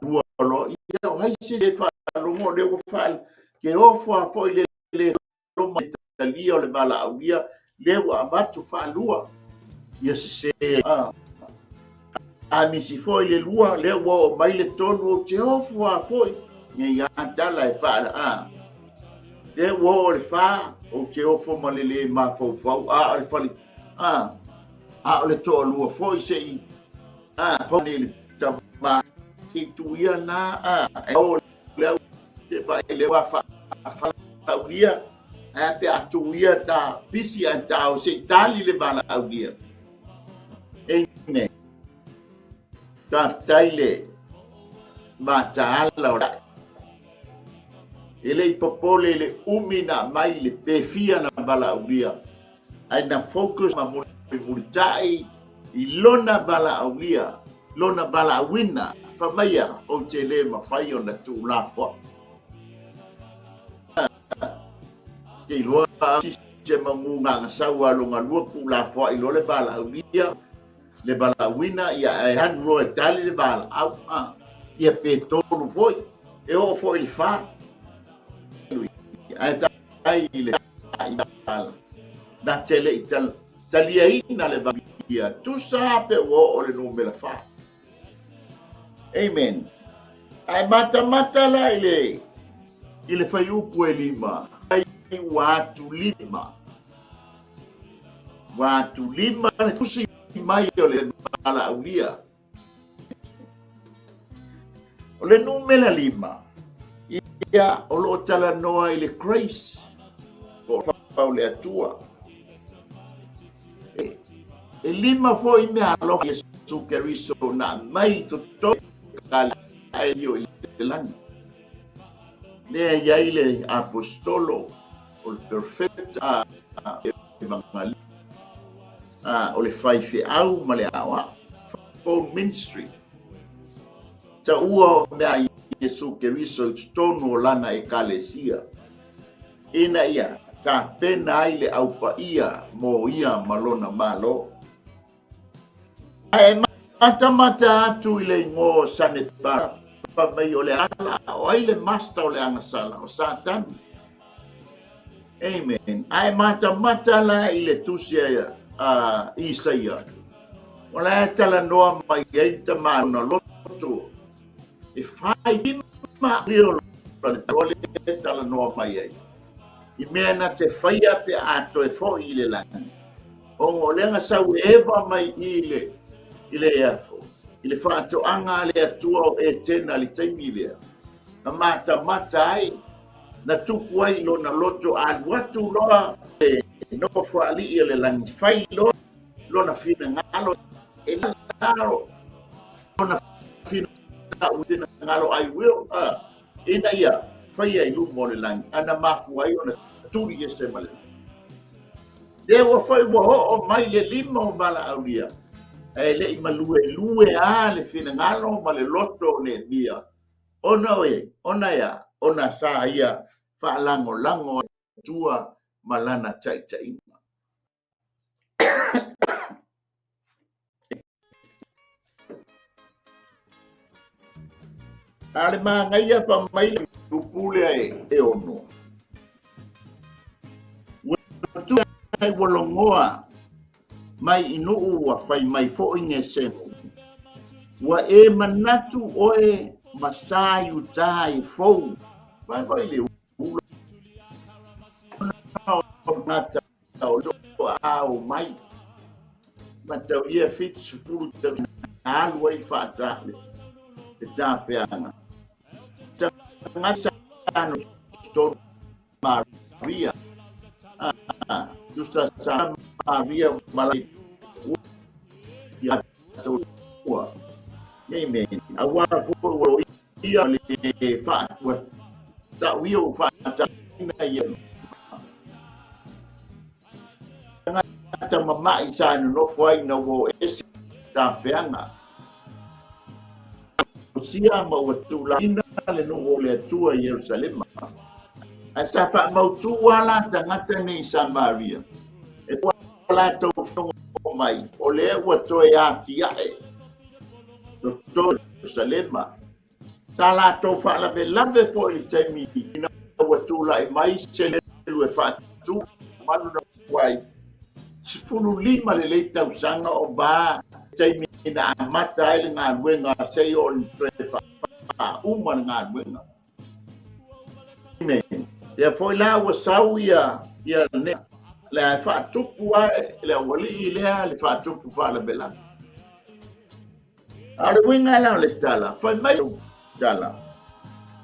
lua loa, ia, o ai se isi e faalogo o lea ua faale, ke ofo a foi le le loma i talia o le valaaulia, lea ua avatu faalua, ia sese a. A misi foi le lua, lea ua oo mai le tolu, ou te ofo a foi, nei a tala e faala a. Lea ua oo le fa, ou te ofo ma le le mafaufau, a o le fale, a, a o le toalua foi se i, a, fau nei le tama, se i tuia na, a, e o le au, te vaai le wa fa, fa, ae a pe a tuia ta pisi ae ta o se i tali le valaaulia. Amen. Faafetai le mataala o le E le i popole i le umi na aumai i le pe fia na valaaulia, ae na focus ma mulimulitai i lona valaaulia, lona valaauina, fai mai ia, ou te le mafai ona tuulafoai. Te iloa se magu gagasau a longa lua tuulafoai loa le valaaulia, le valaauina, ia ae alu loa e tali le valaau, a, ia pe tolu foi, e oo foi i le fa. Ae tai i le i na te le i taliaina le valia, tusa pe ua oo le numera 4. Amen. Ae matamata la i le i le fuaiupu e 5, ai ua atu lima. Ua atu lima le tusi mai o le valaaulia. O le numera 5, ia o lo o talanoa i le grace, po o fau le Atua. E 5 foi mea alofa Iesu Keriso na mai totonu e i le lagi. Lea i ai le apostolo o le perfecta evangelista, o le faifeau ma le aoao, full ministry. Taua o mea Iesu Keriso i totonu o lana ekalesia, ina ia tapena ai le aupaia mo ia ma lona malo. Ae matamata atu i le igoa o Sanepara, fai mai o le ala o ai le master o le agasala, o Satani. Amen. Ae matamata la i le tusi a Isaia, o la e talanoa mai ai le tama ona loto, e fai ma o le le talanoa mai ai. I mea na te whaia pe a toe foi i le lagi. Ona o lea sau e eva mai i le afo, i le whaatoanga a le Atua o Etena le taimi lea. Na matamata ai, na tupu ai lona loto alu atu loa le nofo alii o le lagi, fai loa lona finagalo, e lalo lona finagalo, I will, ina ia faia i luma o le lagi, ana mafua ai ona tuli ese ma le lagi. Lea ua foi ua oo mai le 5 o valaaulia, ae le i maluelue a le finagalo ma le loto o Nehemia, ona oe, ona ea, ona sa ia faalagolago Atua ma lana taitaiga. A le magaia fa mai le upu lea e ono. Ua tu ai ua longoa mai i nuu ua fai mai foi Gesemu. Ua e manatu oe ma sa i uta i fou. Vai vai le ula o ngata o ao mai. Ma tau ia 70 tau alu ai whaata le tāwheanga. Tangata no tonu Maria. Tusa sa Maria malai ia tua. Amen. Aua foi o ia le whaatua. Tau ia o whaata ina ia. Tangata mamai sa nonofo ai na ua o ese tāwheanga. O sia ma ua tūlaina le nuu o le Atua i Yerusalema. Ae sa whaamautu ala tangata nei Samaria. E pua lātou whango mai, o lea ua toe ati ae. Toto Yerusalema. Sa lātou whaalawelawe po i taimi ina ua tūlai mai se lelu e whaatu manu na wai. 15 le lei tausaga o va taimi na amata ai le galuega se i o le toe faauma le galuega. Amen. Ia foi la ua sau ia ne le ae faatupu ae le aualii lea le faatupu faalavelave. A o le uiga la o le tala, fai mai tala,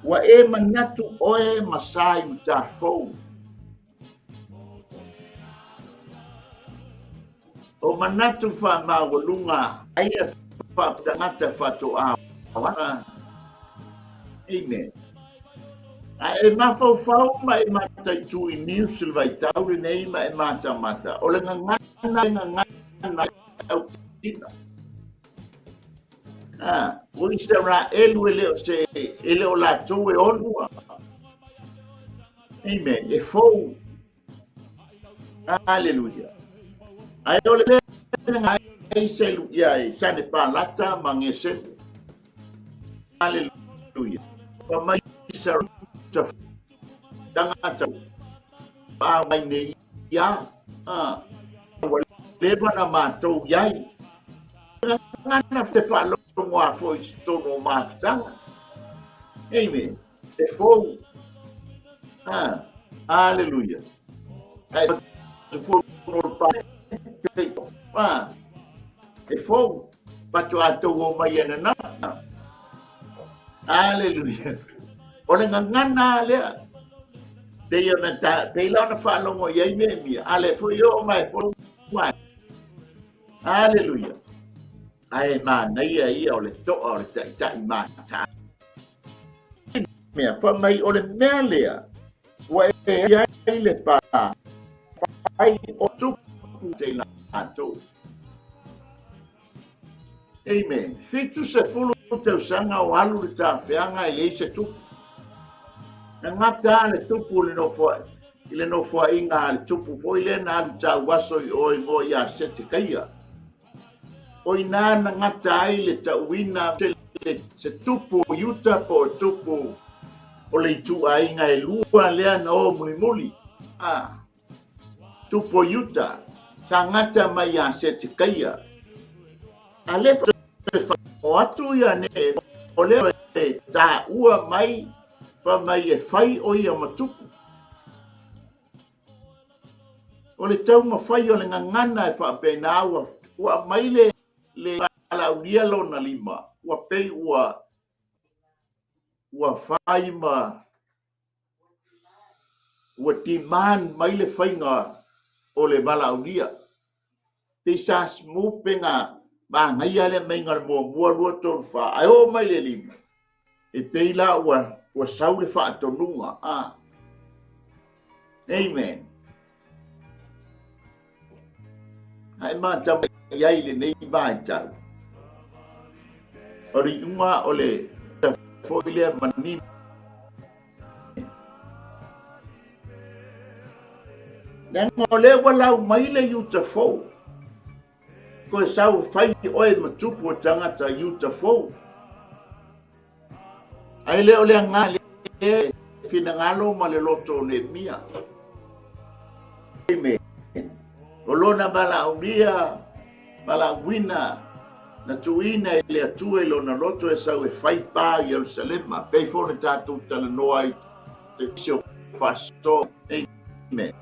ua e manatu oe ma sa i uta fou. O manatu whaamaualuga ai le whaatangata whatoa. Amen. A e mafaufau ma e mataitu i niu se le vaitau lenei ma e matamata. O le gagana le gagana au tina. O Isaraelu e le o se e le o latou e onua. Amen. E fou. Hallelujah. Ae o le ai se ia e sane palata ma ngesemu. Hallelujah. Pa mai sa tangata. mai nei ia, ua leva na matou i ai. Gagana te faalogo a foi i totonu o mafutaga. Amen. E fou. Aleluia. Ae fono le pa. E fou. Faatoa tou o mai ananafi. Aleluia. O le gagana lea. Pei ona ta, pei la ona faalogo i ai Neemia. A le foi oo mai fou mai. Aleluia. Ae manaia ia o le toa o le taitai mata. Mea, fa mai o le mea lea, ua e ai le pa, fai o tupu te latou. Amen. 70 tausaga o alu le tafeaga e leai se tupu. Na gata le tupu le nofoa, i le nofoaiga a le tupu foi lea na alu tauaso i o i ngoa ia Setekaia. O ina na gata ai le tauina se tupu o Iuta po o tupu o le ituaiga e lua lea na o mulimuli. A, tupu o Iuta, sa gata mai ia Setekaia. A le o atu ia ne o lea e taua mai fa mai e fai o ia ma tupu. O le taumafai o le gagana e faapena ua ua aumai le le valaaulia lona lima ua pei ua ua fai ma ua demand mai le faiga o le valaaulia. Pei sa smooth pe na manaia le aumaiga o le muamua, lua, tolu, fa, ae oo mai le lima, e pei la ua, ua sau le faatonuga. Ah. Amen. Ae matau i ai lenei vaitau. O le iuga o le foi lea manino. Leaga o lea ua lau mai le Iuta fou. Toe sau fai oe ma tupu o tagata Iuta fou. Ae le o le aga le finagalo ma le loto o Neemia. Amen. O lona valaaulia, valaauina, na tuuina e le Atua i lona loto e sau e fai pa i Ierusalema, pei foi ona tatou talanoa ai te isi o faasoa. Amen.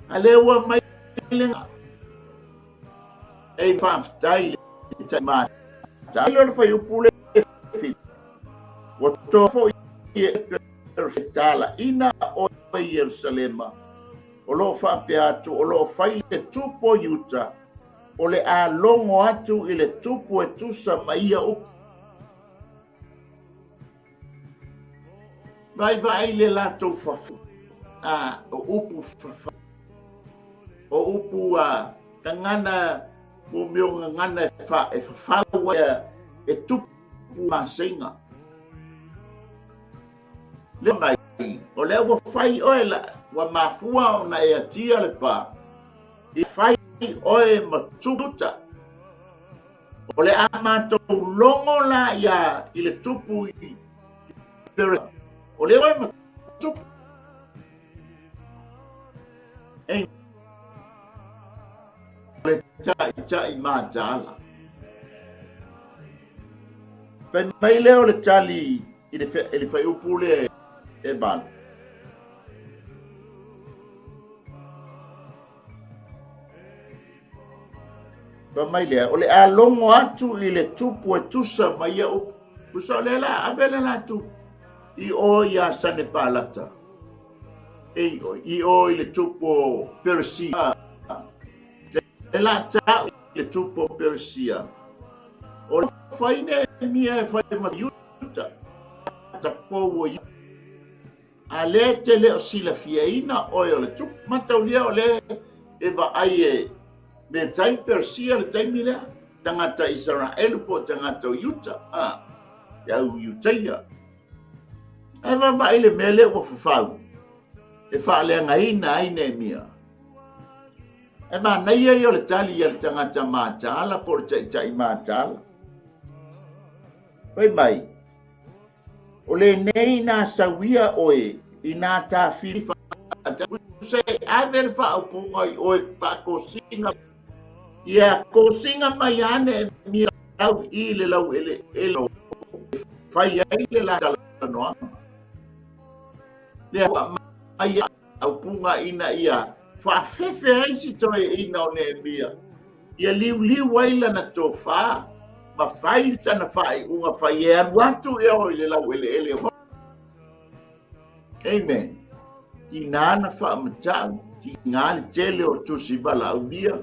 A lea ua mai le Ei faafetai le taimata. Ai le fuaiupu le Ua toa foi e talaiina oe i Ierusalema, o lo o faapea atu, o lo o fai le tupu o Iuta, o le a logo atu i le tupu e tusa ma ia upu. Vaivai le latou fafu, a o upu fafa, o upu a gagana, mo mea o gagana e, fa, e fafau ai e tupu maseiga. Le mai, o lea ua fai oe la, ua mafua ona e atia le pa, i fai oe ma tuta. O le a matou logo la ia i le tupu i Pere. O le oe ma tupu. Ei. Le taʻitaʻi mataala. Fai mai lea o le tali i le, i le fuaiupu lea e 8. Fai mai lea, o le a logo atu i le tupu e tusa ma ia upu. Tusa o lea la ave le latou i o ia Sanepalata, e i o i le tupu o Peresia. Le la tau i le tupu o Peresia. O le fai Neemia e fai ma Iuta, ta fou o Iuta. A lea e te le o silafiaina oe o le tupu. Mataulia o lea e vaai e Metai Persia le taimi lea, tagata Isaraelu po o tagata o Iuta, a, te au Iutaia. Ae vaavaai le mea lea ua fafau e faaleagaina ai Neemia. Ae manaia ia o le tali a le tagata mataala po o le taitai mataala. Fai mai, O lenei na sauia oe i nā tafili Se ave le faaupuga i oe faatosina. Ia tosiga mai ane mia au i le laueleele e fai ai le la talanoaga. Lea ua mai aupuga ina ia faafefe ai si toeaina o Nehemia, ia liuliu ai lana tofa ma fai sana faaiuga fai e alu atu ea o i le laueleele o. Amen. Tiga na faamatau, tiga le tele o tusi valaaulia,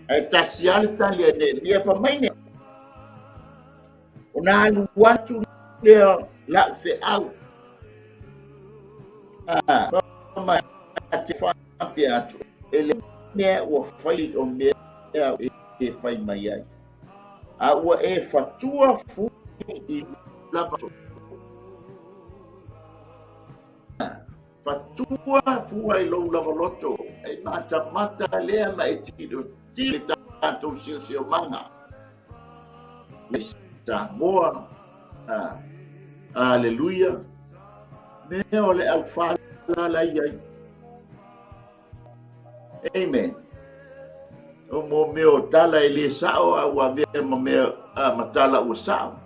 ae tasi lava le tali a Nehemia, fai mai ne, ona alu atu lea lau feau. Ah, ma te faapea atu, e le mea ua fai o mea e fai mai ai. A ua e fatua fua i lava fatua fua i lou lava loto e matamata lea ma e tilotilo i le tatou siosiomaga le Samoa. Ah, aleluia. Mea o le aufalala i ai. Amen. O mo mea o tala e le sao a ua avea ma mea a ma tala ua sao.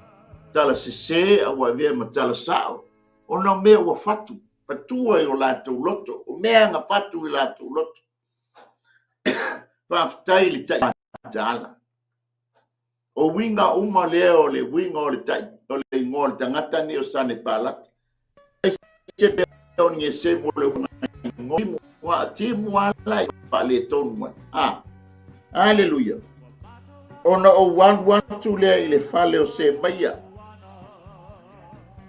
Tala sese a ua avea ma tala sao. Ona o mea ua fatu, fatua i o latou loto. O mea na fatu i latou loto. Faafetai i le taitaala. O uiga uma lea o le uiga o le tai, o le igoa o le tagata nei o Sanepalata. Se mea o ni se mo le uiga timu ala e faaletonu ai. Ah, aleluia. Ona ou alu atu lea i le fale o Semaia.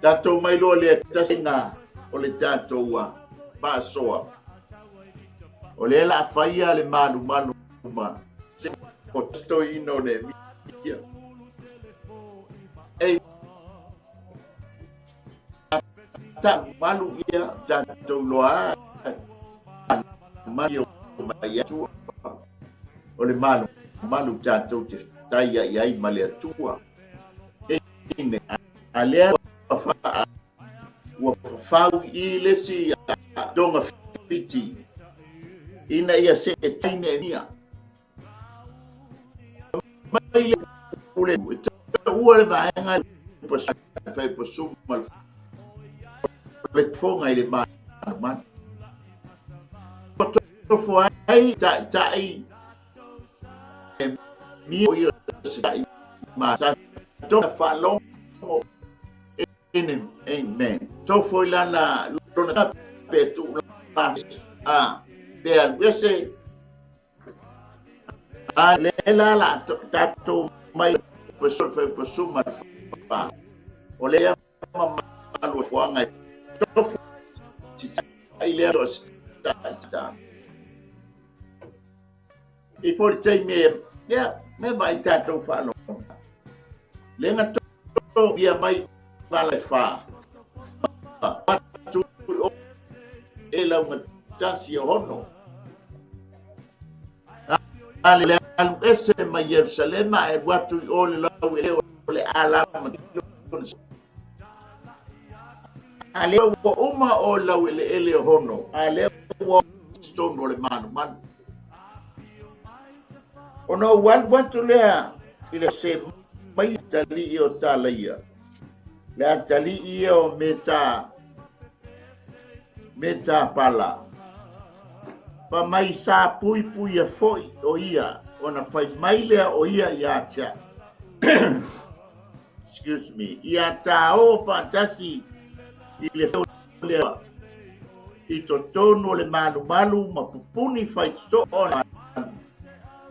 Tatou mai loa lea tasi o le tatou faasoa. O lea la faia le malumalu ma se o toeaina o Nehemia. Ei, ta malu ia tatou loa mai o mai atua. O le malu malu tatou te tai ai ai ma le Atua. Amen. A lea ua fafau i le isi tonga fiti ina ia seetia Nehemia. Mai le pule taua le vaega fai pasu ma le fofoga i le manumanu. Tofo ai taitai Nehemia o ia se tai ma sa tonga faalogo. Amen. Tofo i lana lona pe tu la a pe alu ese a le la la tatou mai pasu fai pasu ma fa o le ma malu fuanga tofo si tai le o si ta ta i fo le taimi ia me mai tatou faalogo le nga to ia mai vala e fa atu e lau tasi o hono a le alu ese mai Ierusalema e alu atu i o le lau e o le alama a lea ua uma o lau eleele o hono a lea ua tonu o le manumanu. Ona ou alu atu lea i le se mai talii o Talaia, le atalii ia o Meta, Metapala, fa mai sa puipuia foi o ia, ona fai mai lea o ia ia te au. Excuse me. Ia tāo faatasi i le lea i totonu o le malumalu ma pupuni faitotoo o le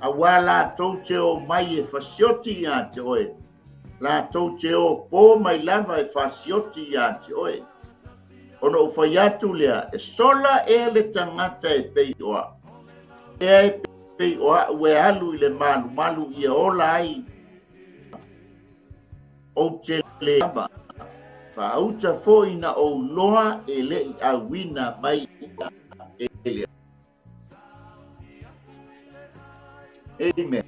auā latou te o mai e fasioti iā te oe, latou te o pō mai lava e fasioti iā te oe. Ona ou fai atu lea, e sola ea le tagata e pei o a'u, ea e pei o a'u e alu i le malumalu ia ola ai Ou te le lava faauta foi na ou loa e le i auina mai e le. Amen.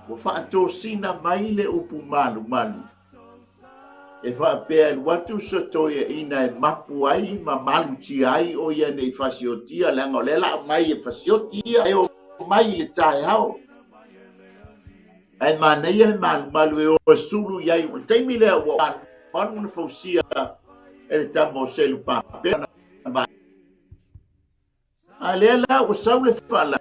Ua faatosina mai le upu malumalu. E faapea e alu atu se toeaina e mapu ai ma malutia ai o ia nei fasiotia, leaga o lea la aumai e fasioti ia e omai i le taeao. Ae manaia le malumalu e o e sulu i ai. O le taimi lea ua malu na fausia e le tama o Selupapea. A lea la ua sau le faala,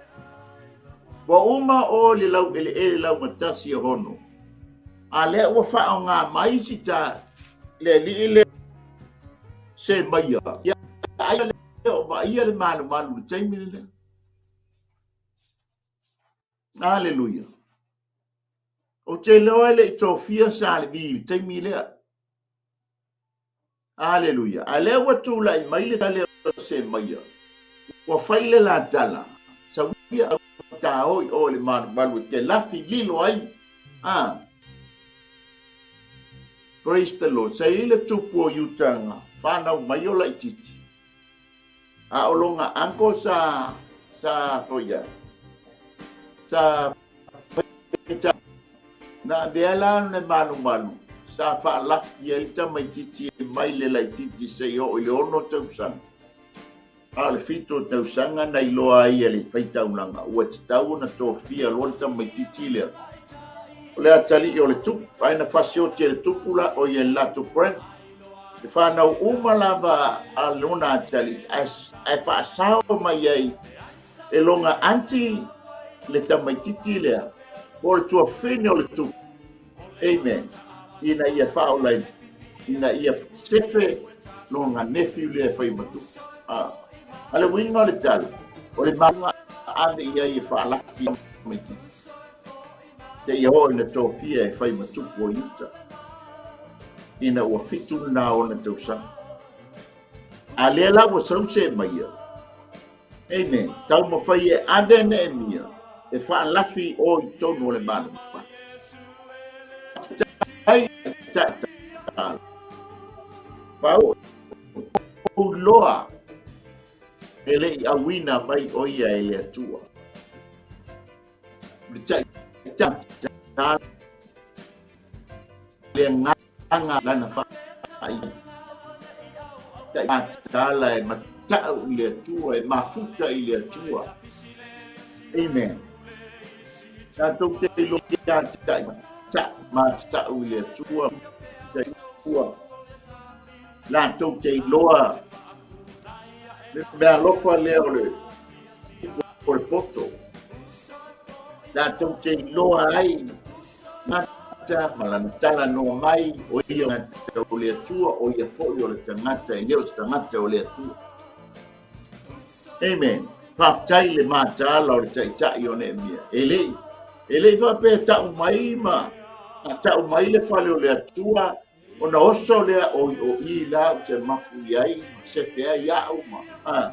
ua uma o le laueleele laugatasi o Hono, a lea ua faaaoga mai si ta le alii lea Semaia, ia ai lea o vaaia le malumalu i le taimi lea. Aleluia. Ou te iloa e le i tofia Sa Levi i le taimi lea. Aleluia. A lea ua tulai mai le tala o Semaia, ua fai le la tala, sauia au taoi o le malumalu e te lafi lilo ai. Ah. Praise the Lord. Sa i le tupu o Iutaga, whanau mai o laititi. A o lona uncle sa sa foi ia. Sa faita na avea la le malumalu sa faalafi ai le tamaitiiti mai le laitiiti seia oo i le 6 tausaga. A o le 7 tausaga na iloa ai e le faitaulaga ua tatau ona tofia loa le tamaitiiti lea. O le atalii o le tupu, ae na fasioti e le tupu la, o ia le latou grand. E fanau uma lava a lona atalii, ae faasao mai ai e lona aunty le tamaitiiti lea, po o le tuafine o le tupu. Amen. Ina ia faaolaina, ina ia sefe lona nephew lea e fai ma tupu. Ah. A le uiga o le tala, o le mafuaaga ave i ai e faalafi tamaitiiti. Seia oo ina tofia e fai ma tupu o Iuta, ina ua 7 lena ona tausaga. A lea la ua sau Semaia, amen, taumafai e ave Neemia e faalafi o i totonu o le Malo. Pau loa e le i auina mai o ia e le Atua. Le agaga lana faaiuga. Tala e matau i le Atua, e mafuta i le Atua. Amen. Tatou te iloa ia te matau i le Atua, Atua. Latou te iloa le mea alofa lea o le o le poto. Latou te iloa ai mata ma lana talanoa mai, o ia o le Atua, o ia foi o le tagata, e le o se tagata o le Atua. Amen. Faafetai le mataala o le taitai o Neemia. E le, e le i faapea tau mai ma tau mai le fale o le Atua, ona oso lea o i o i la ou te mapu i ai, ma sefe ai au ma, a.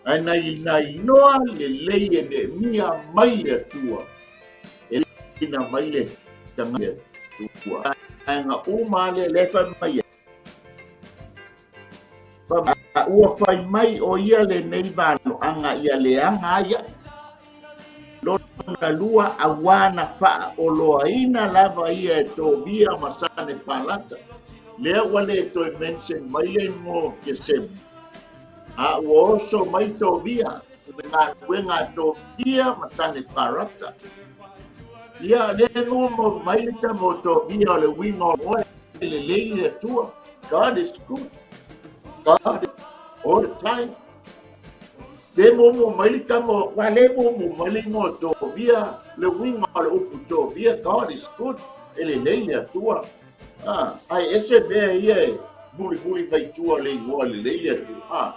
Ae na i na iloa lelei e Neemia mai le Atua, e ina mai le tagata Atua. Ae uma le le fai mai ai. Ua fai mai o ia lenei valoaga ia leaga ai aʻu. Lona lua, auā na faaoloaina lava ia e Tobia ma Sanepalata. Lea ua le toe mention mai le igoa o Kesemu, a ua oso mai Tobia, le galuega a Tobia ma Saneparata. Ia, lea mo mai le tama o Tobia o le uiga o oe, lelei le Atua. God is good. God is all the time. Le muamua mai le tama, wa le muamua mai le igoa o Tobia, le uiga o le upu Tobia, God is good, e lelei le Atua. Ah, ae ese mea ia e mulimuli mai tua le igoa lelei le Atua. Ah,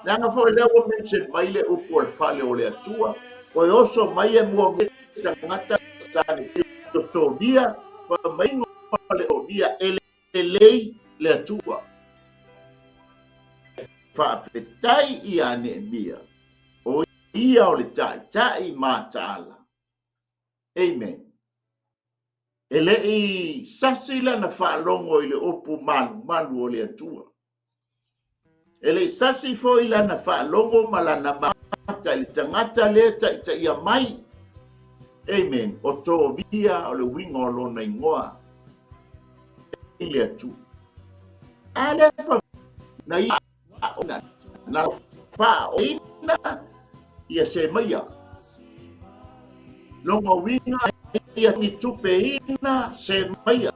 leaga foi lea ua mention mai le upu o le fale o le Atua, o e oso mai e muamua tagata sa le Tobia, fa mai le Tobia e lelei le Atua. Faafetai ia Neemia, o ia o le taitai mataala. Amen. E le i sasi lana faalogo i le upu malumalu o le Atua. E le i sasi foi lana faalogo ma lana mata i le tagata lea taitaia mai. Amen. O Tobia o le uiga o lona igoa. le Atua. A lea fa na ia na na faaoina ia Semaia. Lona uiga ia ni tupeina Semaia.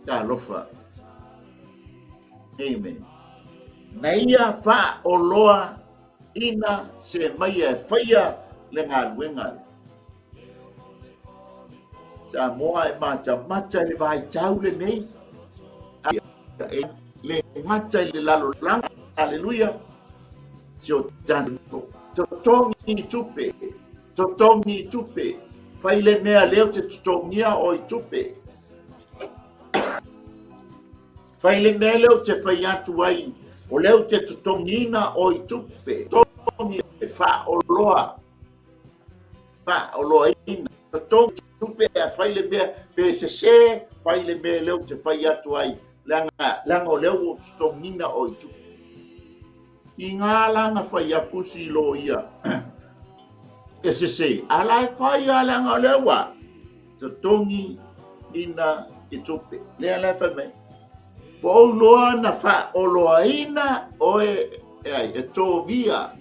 Talofa. Amen. Na ia faaoloa ina Semaia e faia le galuega lea. Samoa e matamata i le vaitau lenei, e le gata i le lalolagi, aleluia, si o tatou totogi i tupe, totogi i tupe, fai le mea lea ou te totogia o i tupe. Fai le mea lea ou te fai atu ai, o lea ou te totogiina o i tupe, totogi e faaoloa, faaoloaina, totogi tupe a fai le mea, pe sese, fai le mea lea ou te fai atu ai, leaga, leaga o lea ua ou totogiina o i tupe. I ngā langa fai aku si loia e sese, a la e fai a leaga o lea ua totogi ina i tupe. Lea la e fai mai. Po ou loa na faaoloaina oe e ai, e Tobia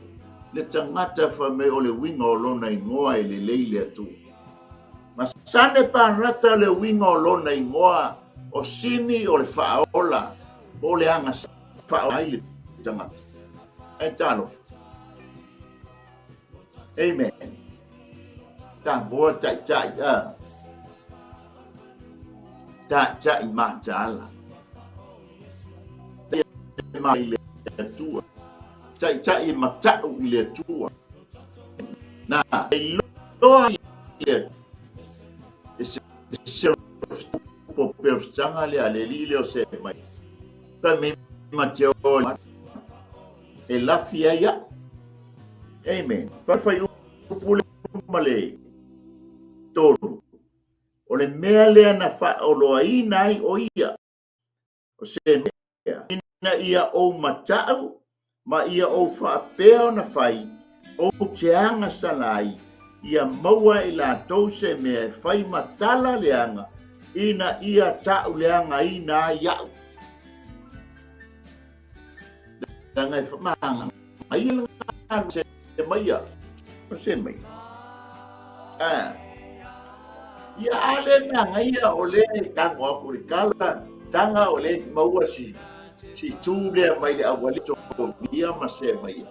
le tagata fai mai o le uiga o lona igoa e lelei le Atua. Ma Sanepanata le uiga o lona igoa o sini o le faaola po o le aga faaola ai le tagata. Ae talofa. Amen. Samoa taitai a. Taitai mataala. Mai le Atua. Taitai e matau i le Atua. Na, e loa i le e se se po perfectanga le ale li le o se mai. Fai mai ma te o e lafi ai au. Amen. Fai upu le ma le tolu. O le mea lea na faaoloaina ai o ia, o se mea, ina ia ou matau ma ia ou faapea ona fai, ou te agasala ai, ia maua e i latou se mea e fai ma tala leaga, ina ia tauleagaina ai au. Leaga e whamanga ia le se maia. O se maia. Ah. Ia a le mea ngaia o le tango aku le kala, tanga o le maua si si tū lea mai le awali to ia ma se maia.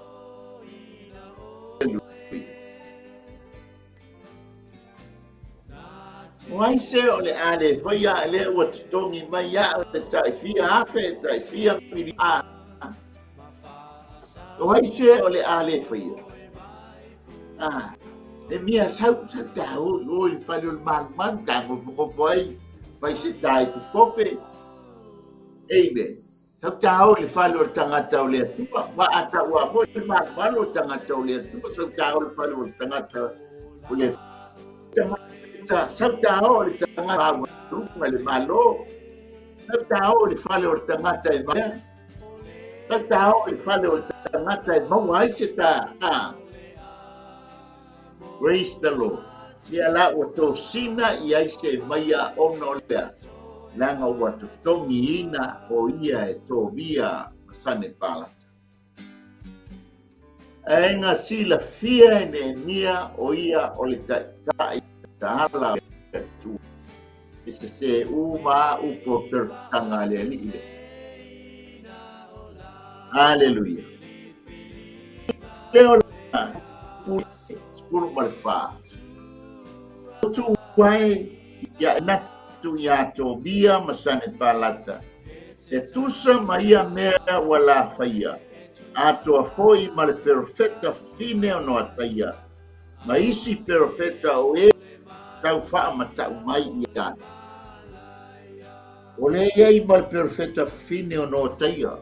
O ai se o le a le faia a lea ua totogi mai au e tai fia afe, e tai fia miliona. O ai se o le a le faia? Ah, e mea sau, sau tā o, o i le fale o le malumalu, tā ngofongofo ai, fai se tā i kukofe. Amen. Sau tā o i le fale o le tagata o le Atua, wa a tau a foi le malumalu o le tagata o le Atua, sau tā o le fale o le tagata o le Atua. Sau tā o le tagata maualuga le Malo, sau tā o le fale o le tagata e mea, sau tā o le fale o le tagata e maua ai se tā. Praise the Lord. Ia la ua tosina i ai se maia ona o lea, leaga ua totogiina o ia e Tobia ma Sanepalata. Ae na silafia e Neemia o ia o le taitai taala o le Atua. E sesē uma a upu o perfectanga a le Alii lea. Aleluia. Lea o le 14. Tu ai ia natu iā Tobia ma Sanepalata, e tusa ma ia mea ua la faia, atoa foi ma le perofeta fafine o Noataia, ma isi perofeta o e tau faamatau mai ia. O le i ai ma le perofeta fafine o Noataia.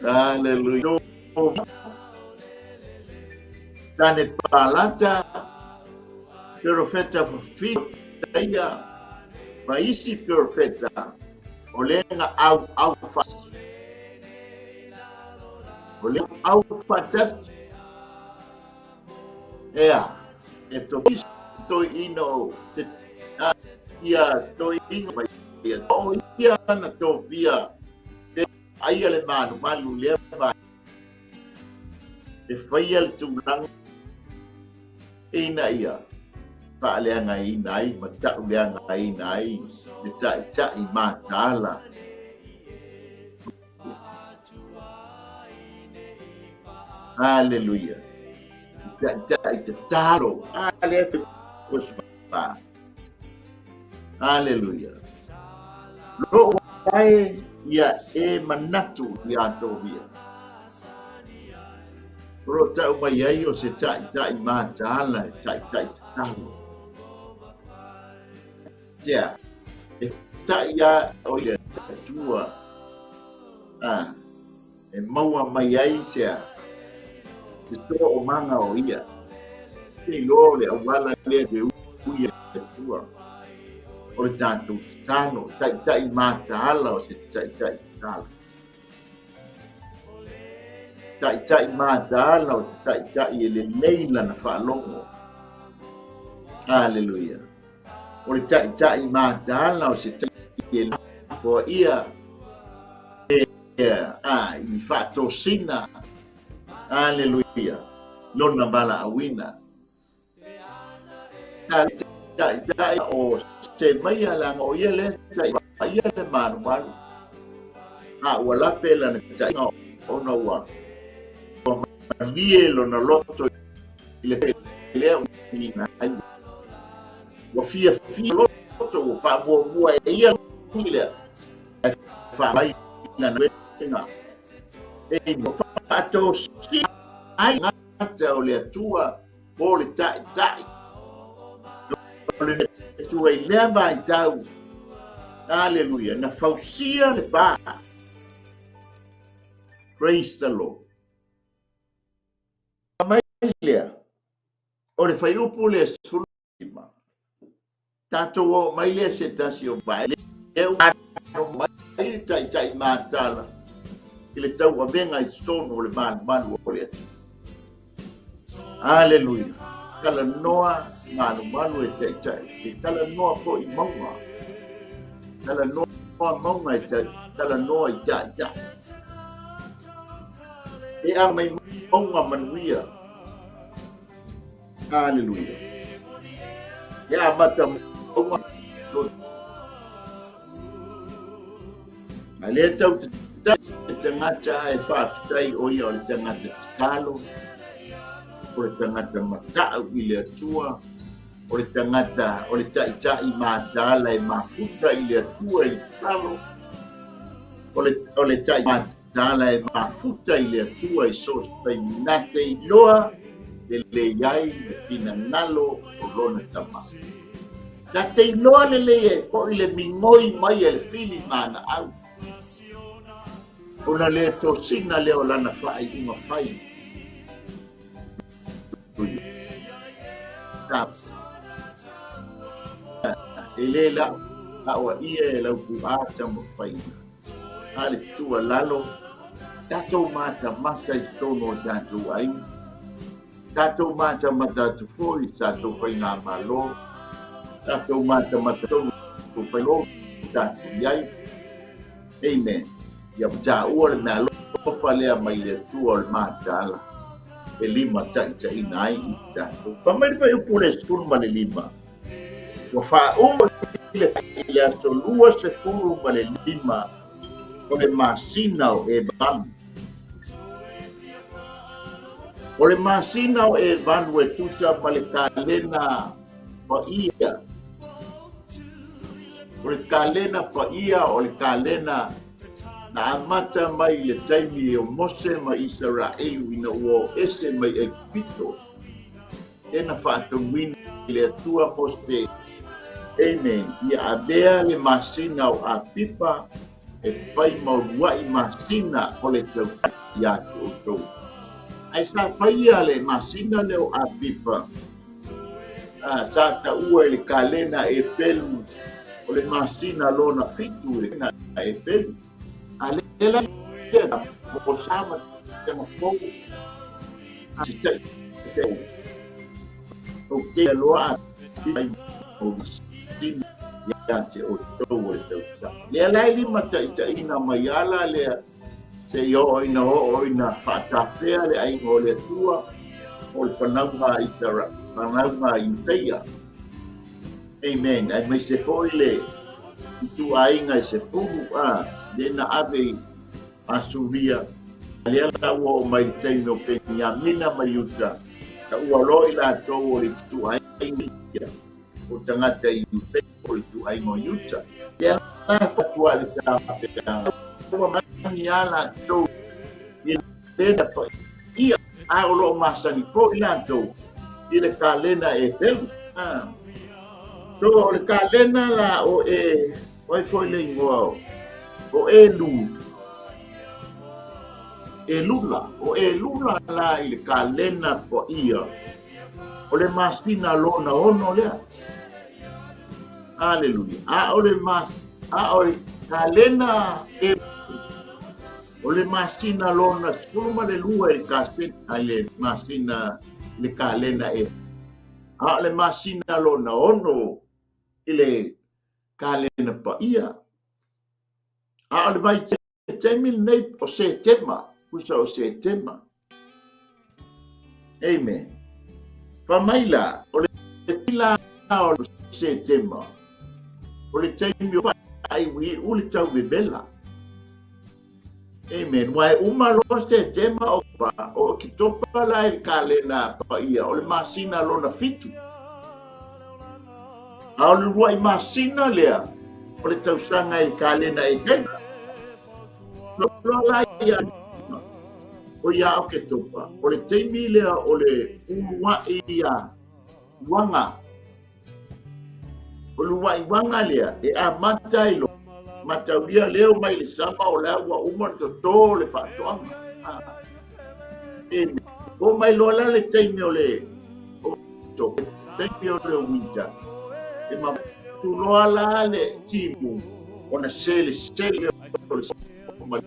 Hallelujah. Sanepalata, perofeta fafine ia, ma isi perofeta o le na au au faatasi. O le au faatasi. Ea, e to toeaina o se ia toeaina mai ia o ia na tofia e aia le malumalu lea ma e faia le tulaga ina ia faaleagaina ai ma ta'uleagaina ai le ta'ita'i mataala. Haleluia. Ta'ita'i tatalo. A lea te Haleluia. Lo'u ai ia e manatu ia tovia. O lo ta'u mai ai o se ta'ita'i mataala e ta'ita'i tatalo. Tea, e ta'i a o le Atua, a, e maua mai ai sea, se toomaga o ia. Te iloa o le auala lea te ui e le Atua, o le tatou tatalo, ta'ita'i mataala o se ta'ita'i tatalo. Ta'ita'i mataala o se ta'ita'i e lelei lana faalogo. Aleluia. O le ta'ita'i mataala o se ta'ita'i e lafoaia e a i faatosina. Aleluia. Lona valaauina. Ta'ita'i o se maia leaga o ia lea ta'i ia le malumalu. A ua lape lana ta'iga ona ua malie lona loto i le lea ina ai. Ua fiafia loto ua faamuamua e ia lea ae faamai lana uega. E faatosina ai gata o le Atua po le ta'ita'i. O le Atua i lea vaitau, aleluia, na fausia le va. Praise the Lord. Mai lea, o le fuaiupu lea 15, tatou oo mai lea se tasi o vae lea ua mai le ta'ita'i mataala i le tauavega i totonu o le malumalu o le Atua. Aleluia. Talanoa malumalu e ta'ita'i, e talanoa foi mauga. Talanoa mauga e talanoa i ta'ita'i. E a mai mauga manuia. Aleluia. E amata mauga. A lea tau te tagata ae faafetai o ia o le tagata tatalo, o le tagata mata'u i le Atua, o le tagata o le ta'ita'i mataala e mafuta i le Atua i le tatalo, o le ta'i mataala e mafuta i le Atua i so o se taimi na te iloa le leai le finagalo o lona Tama. Na te iloa lelei e fo'i le migoi mai e le fili manaau, ona le tosina lea o lana faaiuga fai. E le la'u a ia e lau puā taumafaina. A le tuualalo, tatou matamata i totonu o tatou aiga. Tatou matamata atu foi i tatou faigamalo, tatou matamata tonu fai tatou i ai. Amen. Ia taua le meaalofa lea mai le Atua o le mataala e limataitaiina ai i tatou. Fai mai le fuaiupu le 15, ua faauma i le aso 25 o le masina o Evalu. O le masina o Evalu e tusa ma le kalena paia. O le kalena paia o le kalena na amata mai i le taimi o Mose ma Isaraelu ina ua o ese mai Aikupito, e na faatonuina i le Atua Mose, Amen, ia avea le masina o Apipa e fai ma ulua'i masina o le tausaga ia te outou. Ae sa faia le masina lea o Apipa, a, sa taua i le kalena Epelu o le masina lona fitu i le Epelu. A lea la ia mo sa ma te mafou a si tai te o te loa a ai mau lisina ia te outou o le tausaga. Lea la e limataitaiina mai ala lea seia oo ina oo ina faatafea le aiga o le Atua o le fanauga a Isaraele, fanauga a Iuteia. Amen. Aemaise foi le ituaiga i 10 a lea na ave i Asuria, lea la ua oo mai le taimi o Peniamina ma Iuta, na ua loa i latou o le ituaiga o tagata i Iutea, o le ituaiga o Iuta. Lea la e fatua le tafeaga, ua mani a latou i le paia, a o lo o masani foi latou i le kalena e pelu. So o le kalena la o e, o ai foi le igoa o Elu, Elula, o Elula la i le kalena paia o le masina lona ono lea. Aleluia. A o le mas, a o le kalena e o le masina lona 12 i le kasena, i le masina i le kalena e. A o le masina lona ono i le kalena paia. A o le vaitaimi lenei o Setema, pusa o Setema. Amen. Fa mai la, o le tila o Setema, o le taimi o faaiwi u le tau vevela. Amen. Wa e uma loa Setema o pa, o Oketopa la i le kalena paia, o le masina lona 7. A o le lua'i masina lea o le tausaga i le kalena e kena. Loa la ia o ia Oketopa, o le taimi lea o le ulua'i ia uaga. O le ulua'i uaga lea e amata ai loa, mataulia leo mai le sama o la ua uma ona toto le faatoaga. E o mai loa la le taimi o le taimi o le winter, e matuloa la le timu ona selesele o le ma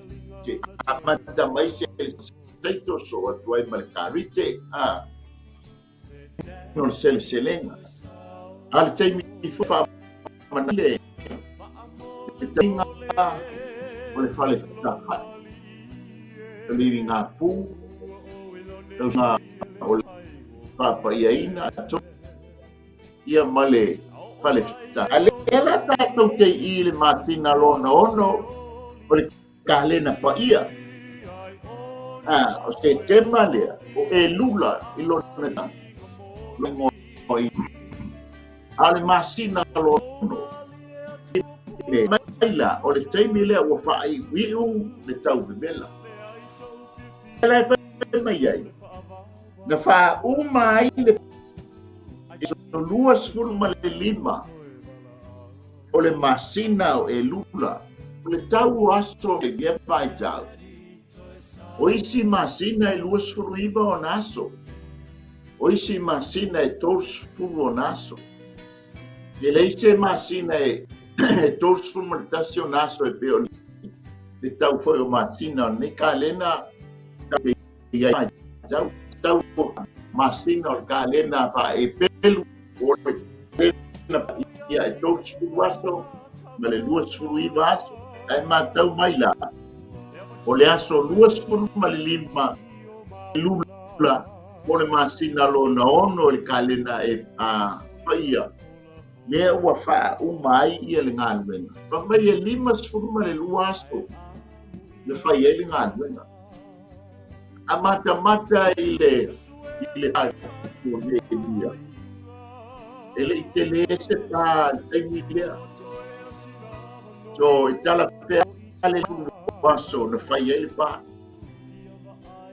te amata mai se saito so atu ai ma le karite a o le seleselega. A le taimi foi faamana le taiga o le fale tafai o le ngā pū tausaga o le paapaiaina ia ma le fale fita. A lea la tatou te i le masina lona ono o le kalena paia. A o Setema lea, o Elula i lona ingoa i a le masina lona mai la o le taimi lea ua faaiuiu le tau vevela. La e fai mai ai, na faauma ai le 25 o le masina o Elula, o le tau o aso o ia vaitau. O isi masina e 29 ona aso, o isi masina e 30 ona aso. E leai se masina e 31 ona aso e pei o le tau foi o masina o lenei kalena i ai tau tau masina o le kalena faa-Epelu o le kalena ia e 30 aso ma le 29 aso. Ae matau mai la, o le aso 25 Elula o le masina lona ono i le kalena e a paia, lea ua faauma ai ia le galuega. Fai mai e 52 aso na fai ai le galuega. A matamata i le i le o Nehemia, e le i tele se pa i le taimi lea. So, e talafea le aso na fai ai le pa.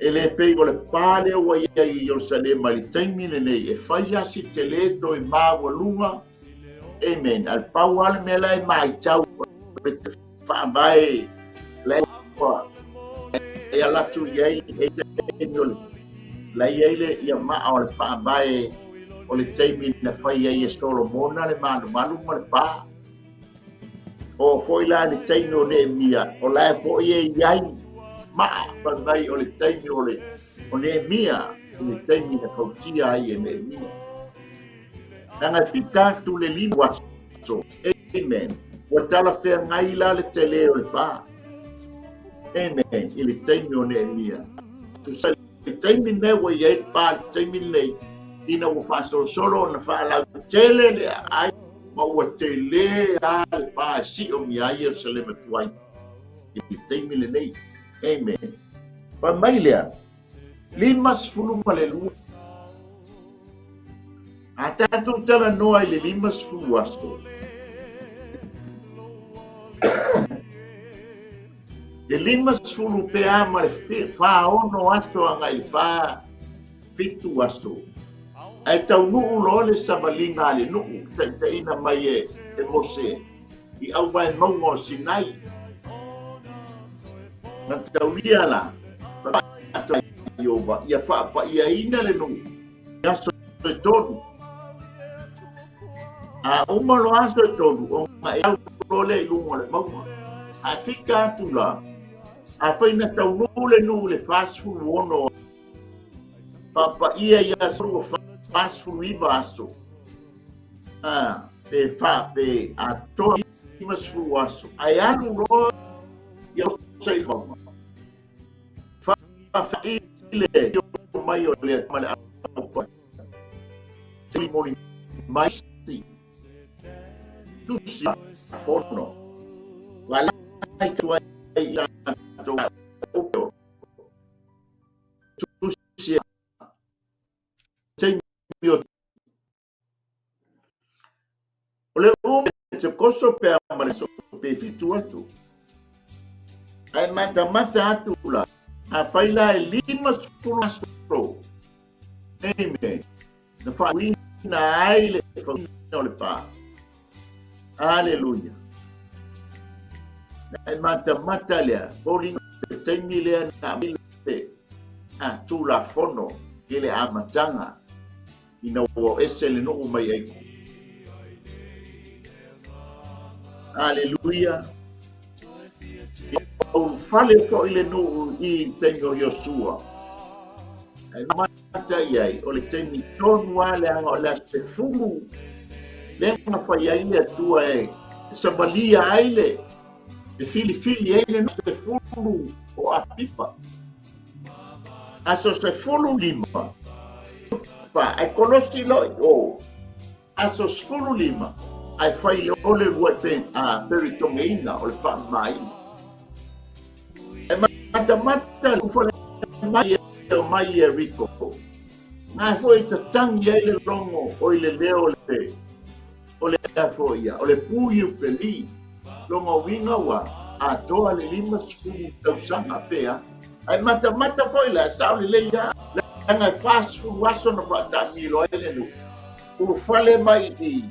E le pei o le pa lea ua i ai i Ierusalema i le taimi lenei, e fai lava si tele toe maualuga. Amen. A le pau lava le mea la e matau o le faavae la ua e ala atu i ai e taimi o le la i ai le ia maa o le faavae o le taimi na fai ai e Solomona le malumalu ma le pa. O foi la le taimi o Nehemia, o la e foi e i ai maa fai mai o le taimi o le o Nehemia, o le taimi na fautia ai e Nehemia. Leaga e fika atu le 5 aso. Amen. Ua talafeagai la le tele o le pa. Amen. I le taimi o Neemia. Tusa le taimi lenei ua i ai le pa le taimi lenei, ina ua faasolosolo ona faalautele le aai ma ua tele lava le pa e siomia ai Ierusalema tuai i le taimi lenei. Amen. Fai mai lea, 52. A tatou talanoa i le 50 aso, le 50 pe a ma le 46 aso agai i le 47 aso, ae taunuu loa le savaliga a le nuu taitaiina mai e Mose i auvae mauga o Sinai. Na taulia la, Ieova, ia faapaiaina le nuu i aso e tolu. A uma loa aso e tolu, ona e alu loa lea i luga o le mauga. Ae fika atu la, afai na taunuu le nuu i le 46 faapaia i aso 49 aso, a, pe fa, pe atoa 50 aso, ae alu loa ia osa i mauga. Faafai le mai o le ma le aupai. Moli mai si. Tusi fono. Walai tuai i ato o. Tusi taimi o O le ume te koso pea ma le so pe fitu atu. Ae matamata atu la, a fai la e 50 aso. Amen. Na faauina ai le fauina o le pā. Aleluia. Ae matamata lea, foliga le taimi lea na le a Tulafono i le amataga ina ua ese le nuu mai Aigupu. Aleluia. Ulufale foi le nuu i le taimi o Iosua. Ae mata i ai, o le taimi tonu lava leaga o le aso 10 lea na fai ai le Atua e savalia ai le e filifili ai le 10 o Apipa. Aso 15 pa ae kolosi loa i o. Aso 15 ae fai loa le uluai peritogeina o le faamamaina. E matamata le fale mai o mai Ieriko. Na foi tatangi ai le logo o i le leo le o le a foi ia, o le pu iupeli. Lona uiga ua atoa le 50 tausaga pea. Ae matamata foi la, sao lelei lava, leaga e 40 aso na faataamilo ai le nuu. Ulufale mai i i,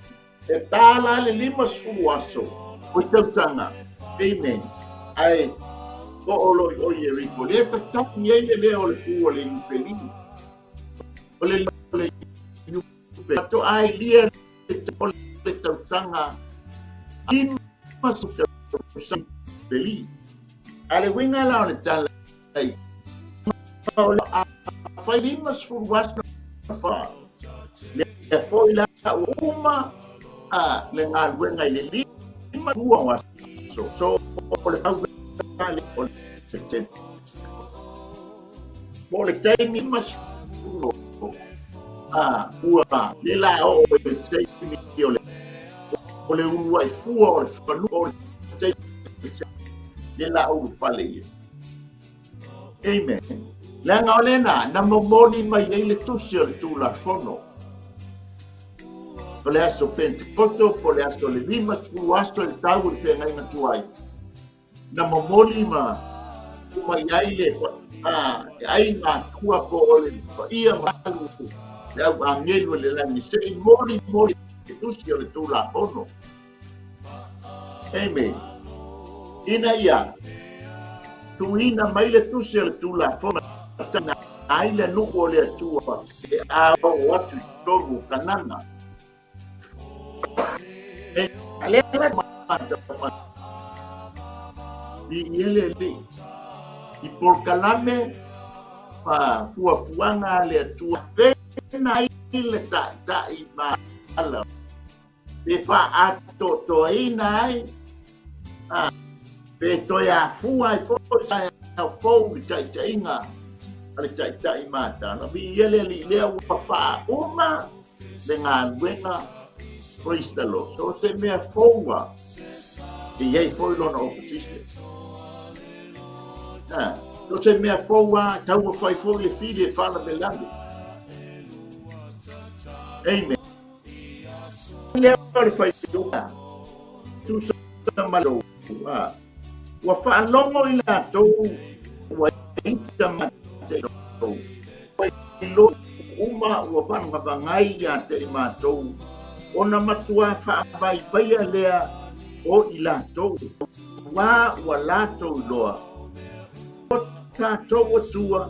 e ta la le 50 aso o i tausaga. Amen. Ae oo loa i o Ieriko, lea tatangi ai le leo o le pu o le iupeli. O le iupeli. Faatoa ilia o le tausaga 50 tausaga peli. A le uiga la o le tala i o le afai 50 aso fa lea foi la ua uma a le galuega i le 52 aso. So o le fau le o le Po o le taimi 50 a ua le la oo i le taimi o le o le uluai fua o le fanua o le taimi le la ulufale ia. Amen. Leaga o lena na momoli mai ai le tusi o le Tulafono. O le aso Pentekoto po o le aso le 50 aso i le tau o le feagaiga tuai. Na momoli ma mai ai le aiga atua po o le paia mamalu le au agelu o le lagi se i molimoli le tusi o le Tulafono. Amen. Ina ia tuuina mai le tusi o le Tulafono na ai le nuu o le Atua e ao atu i totonu o Kanana. I ele le i polokalame ma fuafuaga a le Atua pena ai le taitai ma ala pe faaatoatoaina ai pe toe afua ai foi taeao fou i taitaiga a le Taitai mataala. Viia le Alii lea ua faauma le galuega. Praise the Lord. So se mea fou lava, e i ai foi lona opposition. So se mea fou lava, taumafai foi le fili e faalavelave. Amen. Lea o le faitauga, tusa ma lou, ua faalogo i latou ua ita ma te ua iloa uma ua faavavagai ia te i matou, ona matua faavaivaia lea o i latou, aua ua latou iloa o tatou Atua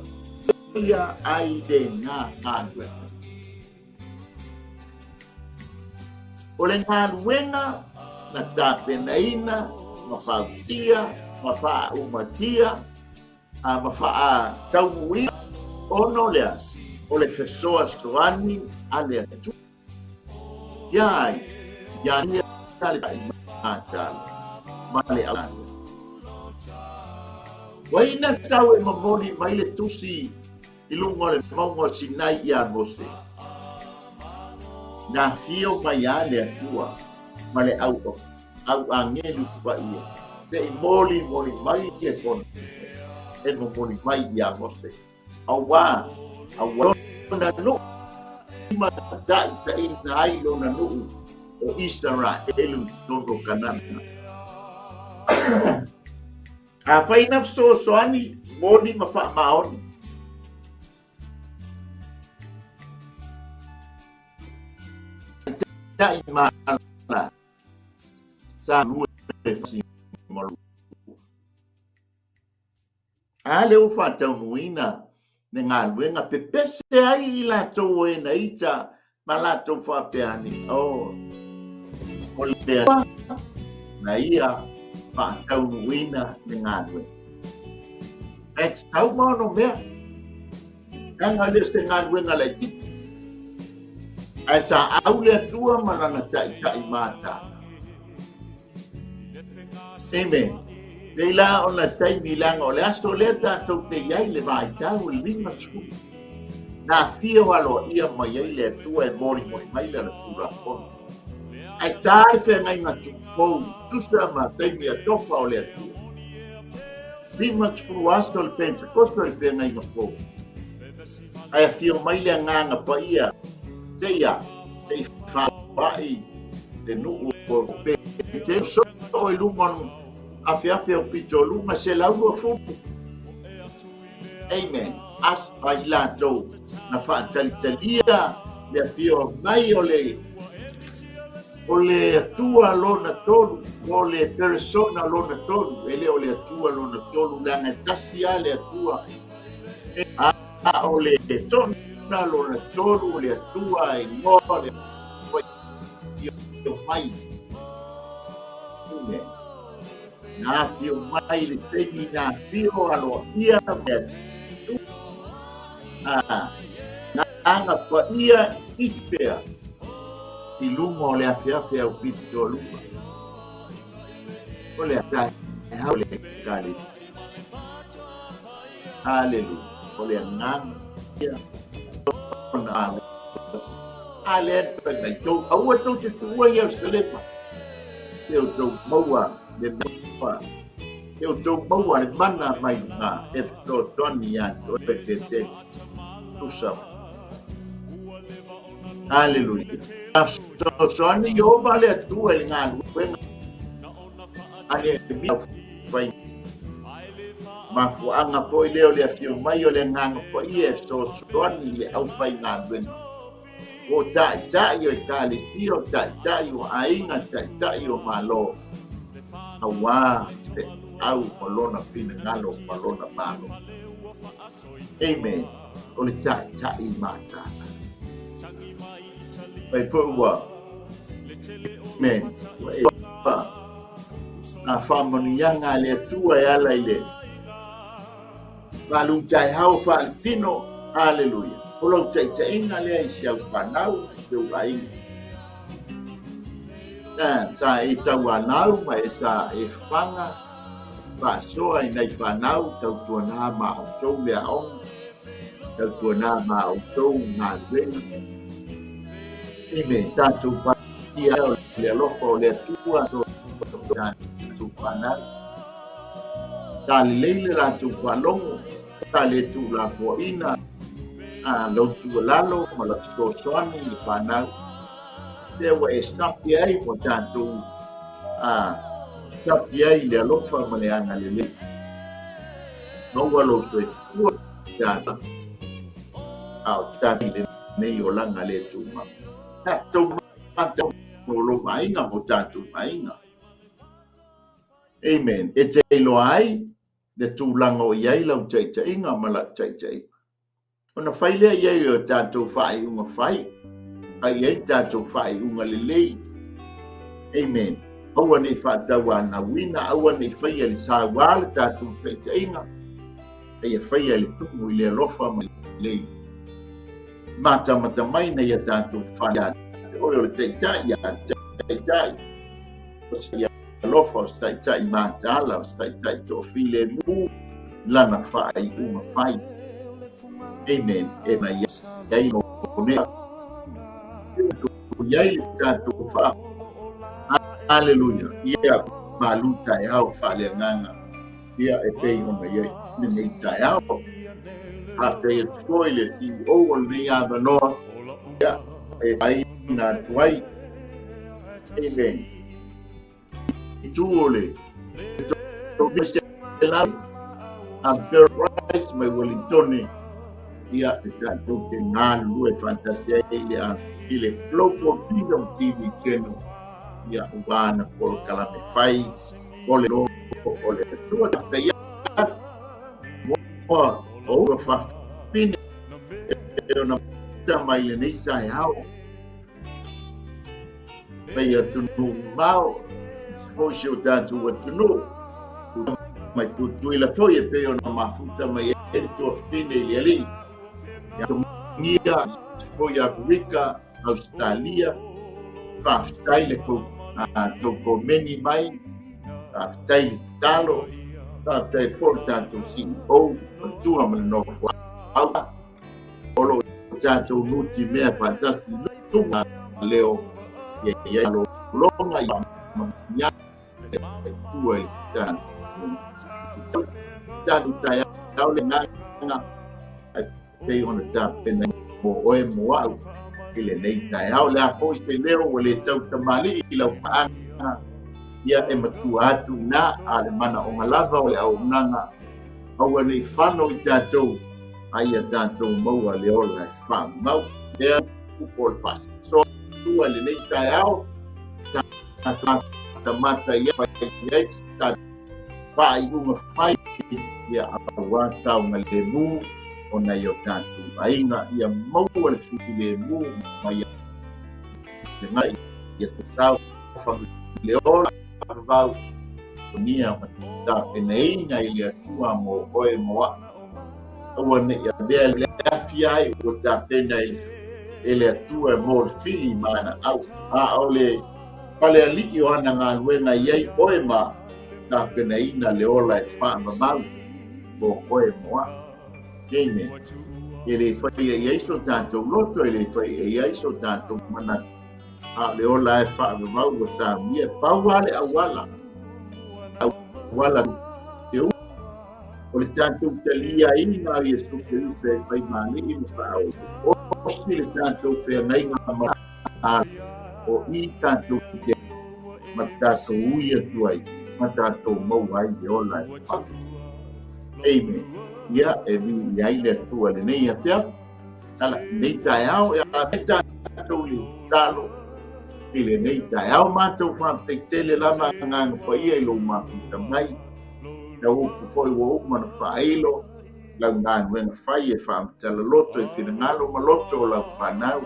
ia ai lena galuega. O le galuega na tapenaina ma fausia ma faaumatia ma faataunuuina ona o lea o le fesoasoani a le Atua ia ai ia ia le mataala ma le auala. Ua ina sau e momoli mai le tusi i luga o le mauga o Sinai iā Mose. Na afio mai lava le Atua ma le auagelu paia se i molimoli mai le fono e momoli mai iā Mose, auā lona nuu ma taitaina ai lona nuu o Isaraelu i totonu o Kanana. Afai na fesoasoani, moni ma faamaoni. Taitai mala sa lue fasi ma lua. A lea ua faataunuuina le galuega pepese ai i latou o ena ita ma latou faapea ane, oh, o le na ia faataunuuina le galuega. Ae tatau ma ono mea. Leaga le o se galuega laitiiti. Ae sa au le Atua ma lana taitai mataala. Amen. Nei la ona taimi leaga o le aso lea tatou te i ai le vaitau o le 50. Na afio aloaia mai ai le Atua e molimoli mai lana Tulafono. Ae ta le feagaiga tupou tusa ma taimi atofa o le Atua. 50 aso le Pentekosta o le feagaiga fou. Ae afio mai le Agaga Paia seia se i faaoai le nuu o Petero soo i luga o afeafe o pitoluga 120. Amen. As a i latou na faatalitalia le afio mai o le o le Atua lona tolu, o le persona lona tolu, e le o le Atua lona tolu, leaga e tasi lava le Atua. A o le persona lona tolu o le Atua e igoa le afio mai. Amen. Na afio mai le taimi na afio aloaia le Atua. Agaga Paia i fea? I luga o le afeafe au pito o luga. O le taeao le Ekalesia. Haleluia. O le Agaga ia ona malosi. A lea e fai mai tou, aua tou te tuua Ierusalema. Se o tou maua le maua, se o tou maua le mana mai luga e fesoasoani ia te oe Petelu. Tusa. Haleluia. Na fesoasoani Ieova le Atua i le galuega a le fai mafuaaga foi lea o le afio mai o le Agaga Paia e fesoasoani i le aufaigaluega. O taitai o Ekalesia, o taitai o aiga, taitai o Malo, auā le au ma lona finagalo ma lona Malo. Amen. O le taitai mataala. Fai foi ua Amen. Ua e nā faamanuiaga a le Atua e ala i le Faalutaeao faaletino. Haleluia. O lau taitaiga lea i si au fanau, i si ou aiga. Sa e tauanau ma e sa e faga faasoa i nai fanau tautuana ma outou le aoga, tautuana ma outou galuega. Amen. Tatou paia o le alofa o le Atua tatou fanau. Sa lelei le latou faalogo, sa le tuulafoaina a lau tuualalo ma lau fesoasoani i le fanau. Lea ua e sapi ai mo tatou a sapi ai le alofa ma le agalelei. Maua lou soifua tatou a o tatou lenei olaga le tumau. Tatou mata mo lou aiga mo tatou aiga. Amen. E te iloa ai le tulaga o i ai lau taitaiga ma lau taitaiga. Ona fai lea i ai o tatou faaiuga fai, fai i ai tatou faaiuga lelei. Amen. Aua ne i faatauanauina, aua ne i faia le sauā le tatou taitaiga, a ia faia le tumu i le alofa ma le lelei. Matamata mai na ia tatou fai ia te oe o le taitai, ia taitai, o se alofa, o se taitai mataala, o se taitai toafilemu, lana faaiuga fai. Amen. E mai ai no ne. Iai le tatou fa. Hallelujah. Ia malu taeao faaleagaga. Ia e pei ona iai lenei taeao. Faafetai atu foi le CEO o lenei avanoa. Ia e faina atu ai. Amen. Itu o le a Bill Price mai Wellingtone ia e tatou te galulue faatasi ai le a i le Global Kingdom TV Channel ia ua ana polokalame fai o le o le Atua faafetai atu moa o ua faafine e ona mai lenei taeao mai atunuu mamao, foi si o tatou atunuu, mai Tutuila foi e pei ona mafuta mai ai le tuafafine i le alii. Ia foi Aferika, Ausetalia, faafetai le tou komeni mai, faafetai le tatalo, faafetai foi le tatou CEO, matua ma le nofoaga, o lo o tatou nutimea faatasi i luga leo ia i ai malologa ia manuia e tua i tatou taeao le agaga e pei ona tapena mo oe mo au i lenei taeao. Le a foi se leo ua le tau tamalii i lau paaga, ia e matua atu i ina, a le manaoga lava o le auaunaga aua ne i fano i tatou, a ia tatou maua le ola e faamau. Lea upu o le faasoa i lenei taeao, tatou matamata i ai se faaiuga fai ia aua saogalemu o nai o tatou aiga, ia maua le filemu ma ia ngai ia sao le ola vau nia ma tapenaina i le Atua mo oe mo au. Aua ne i avea le afi ai ua tapena e le Atua mo le fili ma ana au, a o le falealii o ana galuega i ai oe ma tapenaina le ola e faamamau mo oe mo au. Amen. E le faia i ai so tatou loto, e le faia i ai so tatou manatu, a o le ola e faavavau ua saunia, pau lava le auala, auala te u, o le tatou taliaina o Iesu Keriso e fai ma Alii ma Faaola. Osi le tatou feagaiga ma o i tatou te ma tatou ui atu ai, ma tatou maua ai le ola e fa. Amen. Ia, e viia ai le Atua lenei afiafi. Ala, nei taeao e a me tatou le talo i lenei taeao matou faafetai tele lava agaga paia i lou mafuta mai. Lau upu foi ua uma ona faailo lau galuega fai e faamatala loto i finagalo ma loto o lau fanau,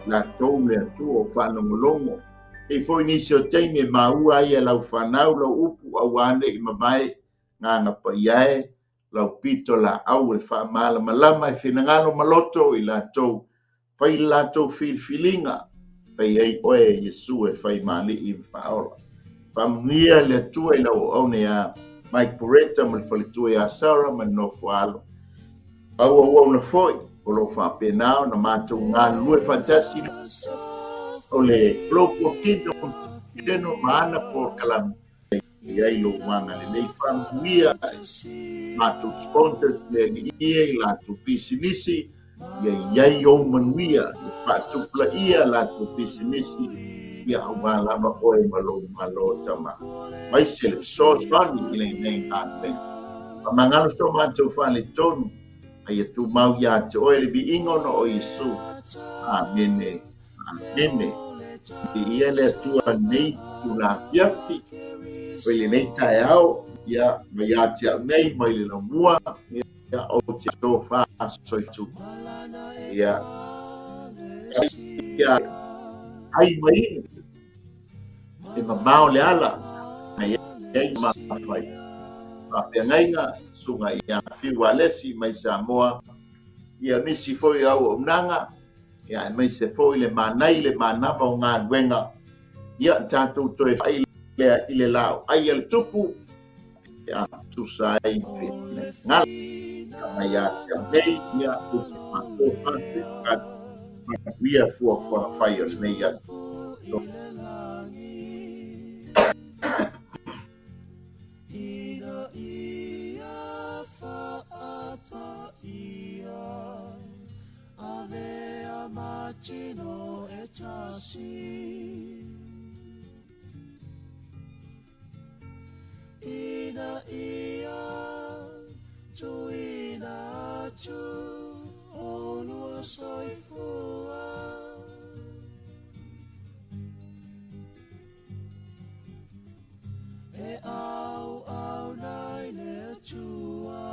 latou le Atua o faalogologo. E i ai foi nisi o taimi e maua ai e lau fanau lau upu aua ne i mavae gaga paia e lau pito laau e faamalamalama e finagalo ma loto i latou fai le latou filifiliga Fai ai oe Iesu e fai maali'i ma faaola. Faamanuia le Atua i lau auauna ia Mike Poretta ma le faletua ia Sarah ma le nofo alo. Auauauna foi o lo o faapena ona matou galulue faatasi o le Global Kingdom General ma ana polokalame i ai lou agalelei. Faamanuia matou sponsors le Alii i latou pisinisi, ia i ai ou manuia, ia faatupulaia latou pisinisi, ia aua lava oe ma lou Malo Tama. Aemaise le fesoasoani i lenei galuega. Faamagalo so matou faaletonu, a ia tumau ia te oe le viiga ona o Iesu. Amene. Amene. Viia le Atua nei tula afiafi, o i lenei taeao, ia, mai ia te au nei, mai le laumua, ia, ou te tofa soitu. Ia, ia, ai mai inu, e mamao le ala, mai ai mafai. Faafeagaiga, susuga ia Fiu Alesi mai Samoa, ia nisi foi o auaunaga, ia aemaise foi le manai le manava o galuega, ia tatou toe fai lea i le laau ai a le tupu, ia tusa ai finagalo mai ia te au nei, ia ou te faatofa atu manuia fuafuaga fai o lenei aso. Ina ia faatāia, avea ma tino e tasi. Ina ia tuuina atu olua soifua. E auauna i le Atua.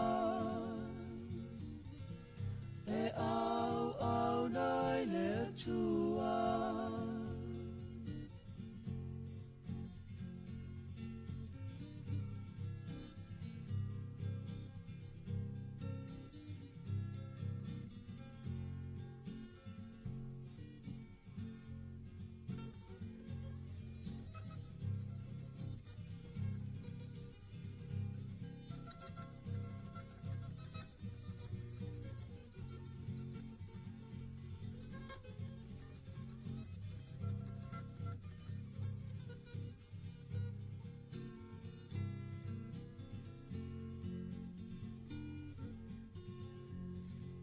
E auauna i le Atua.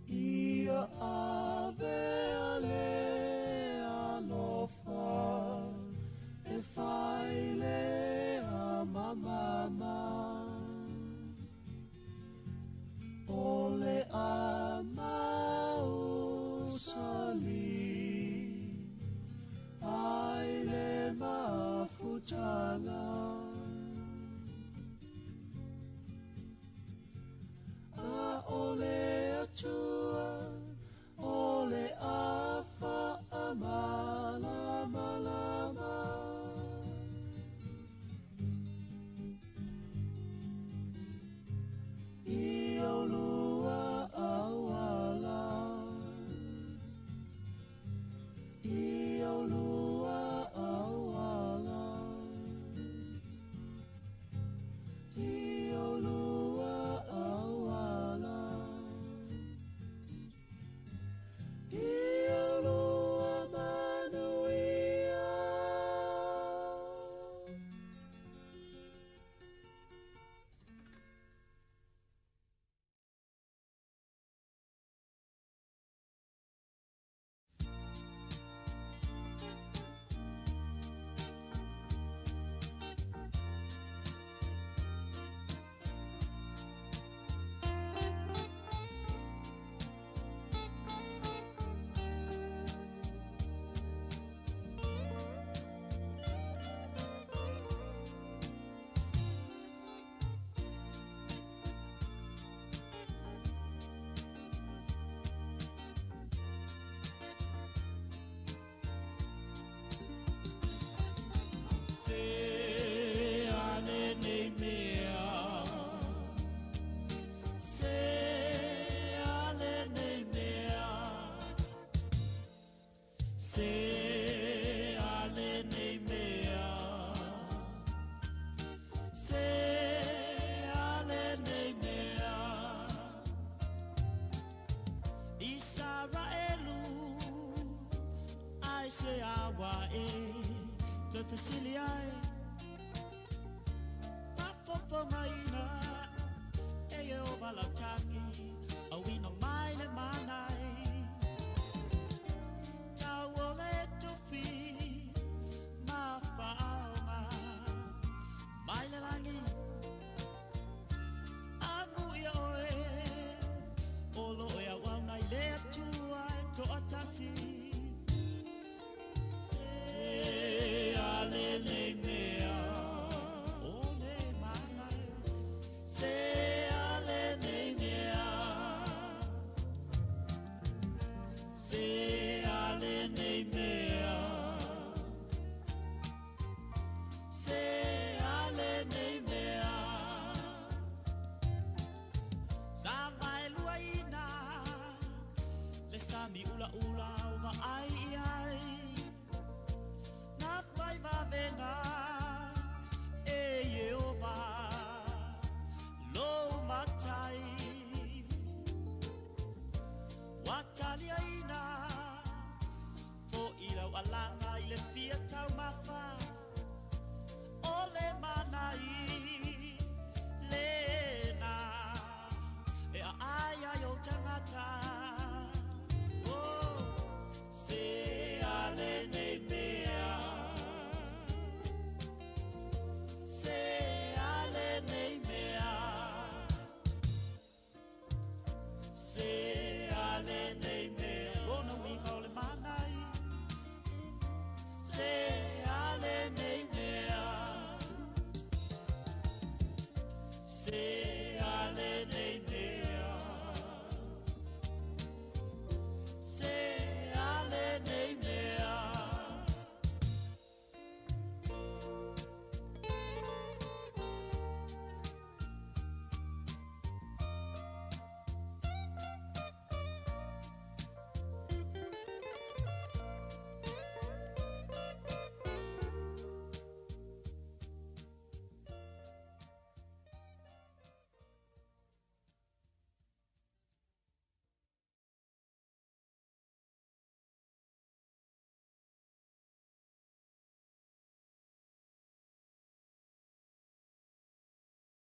Ia avea le alofa e fai lea ma mama. O le a mausali ai le mafutaga. A o le Atua, o le a faamalamalama. I olua auala, i olua auala, i olua auala, i olua manuia. Se ane nei mea, se ale nei mea, se Ai se awa e te fesili ai Fafofogaina e Ieova lau tagi Auina mai le manai Tau o le tufi ma faaoga Mai le lagi Agu ia oe O lo o auauna i le Atua e toatasi E ale nei.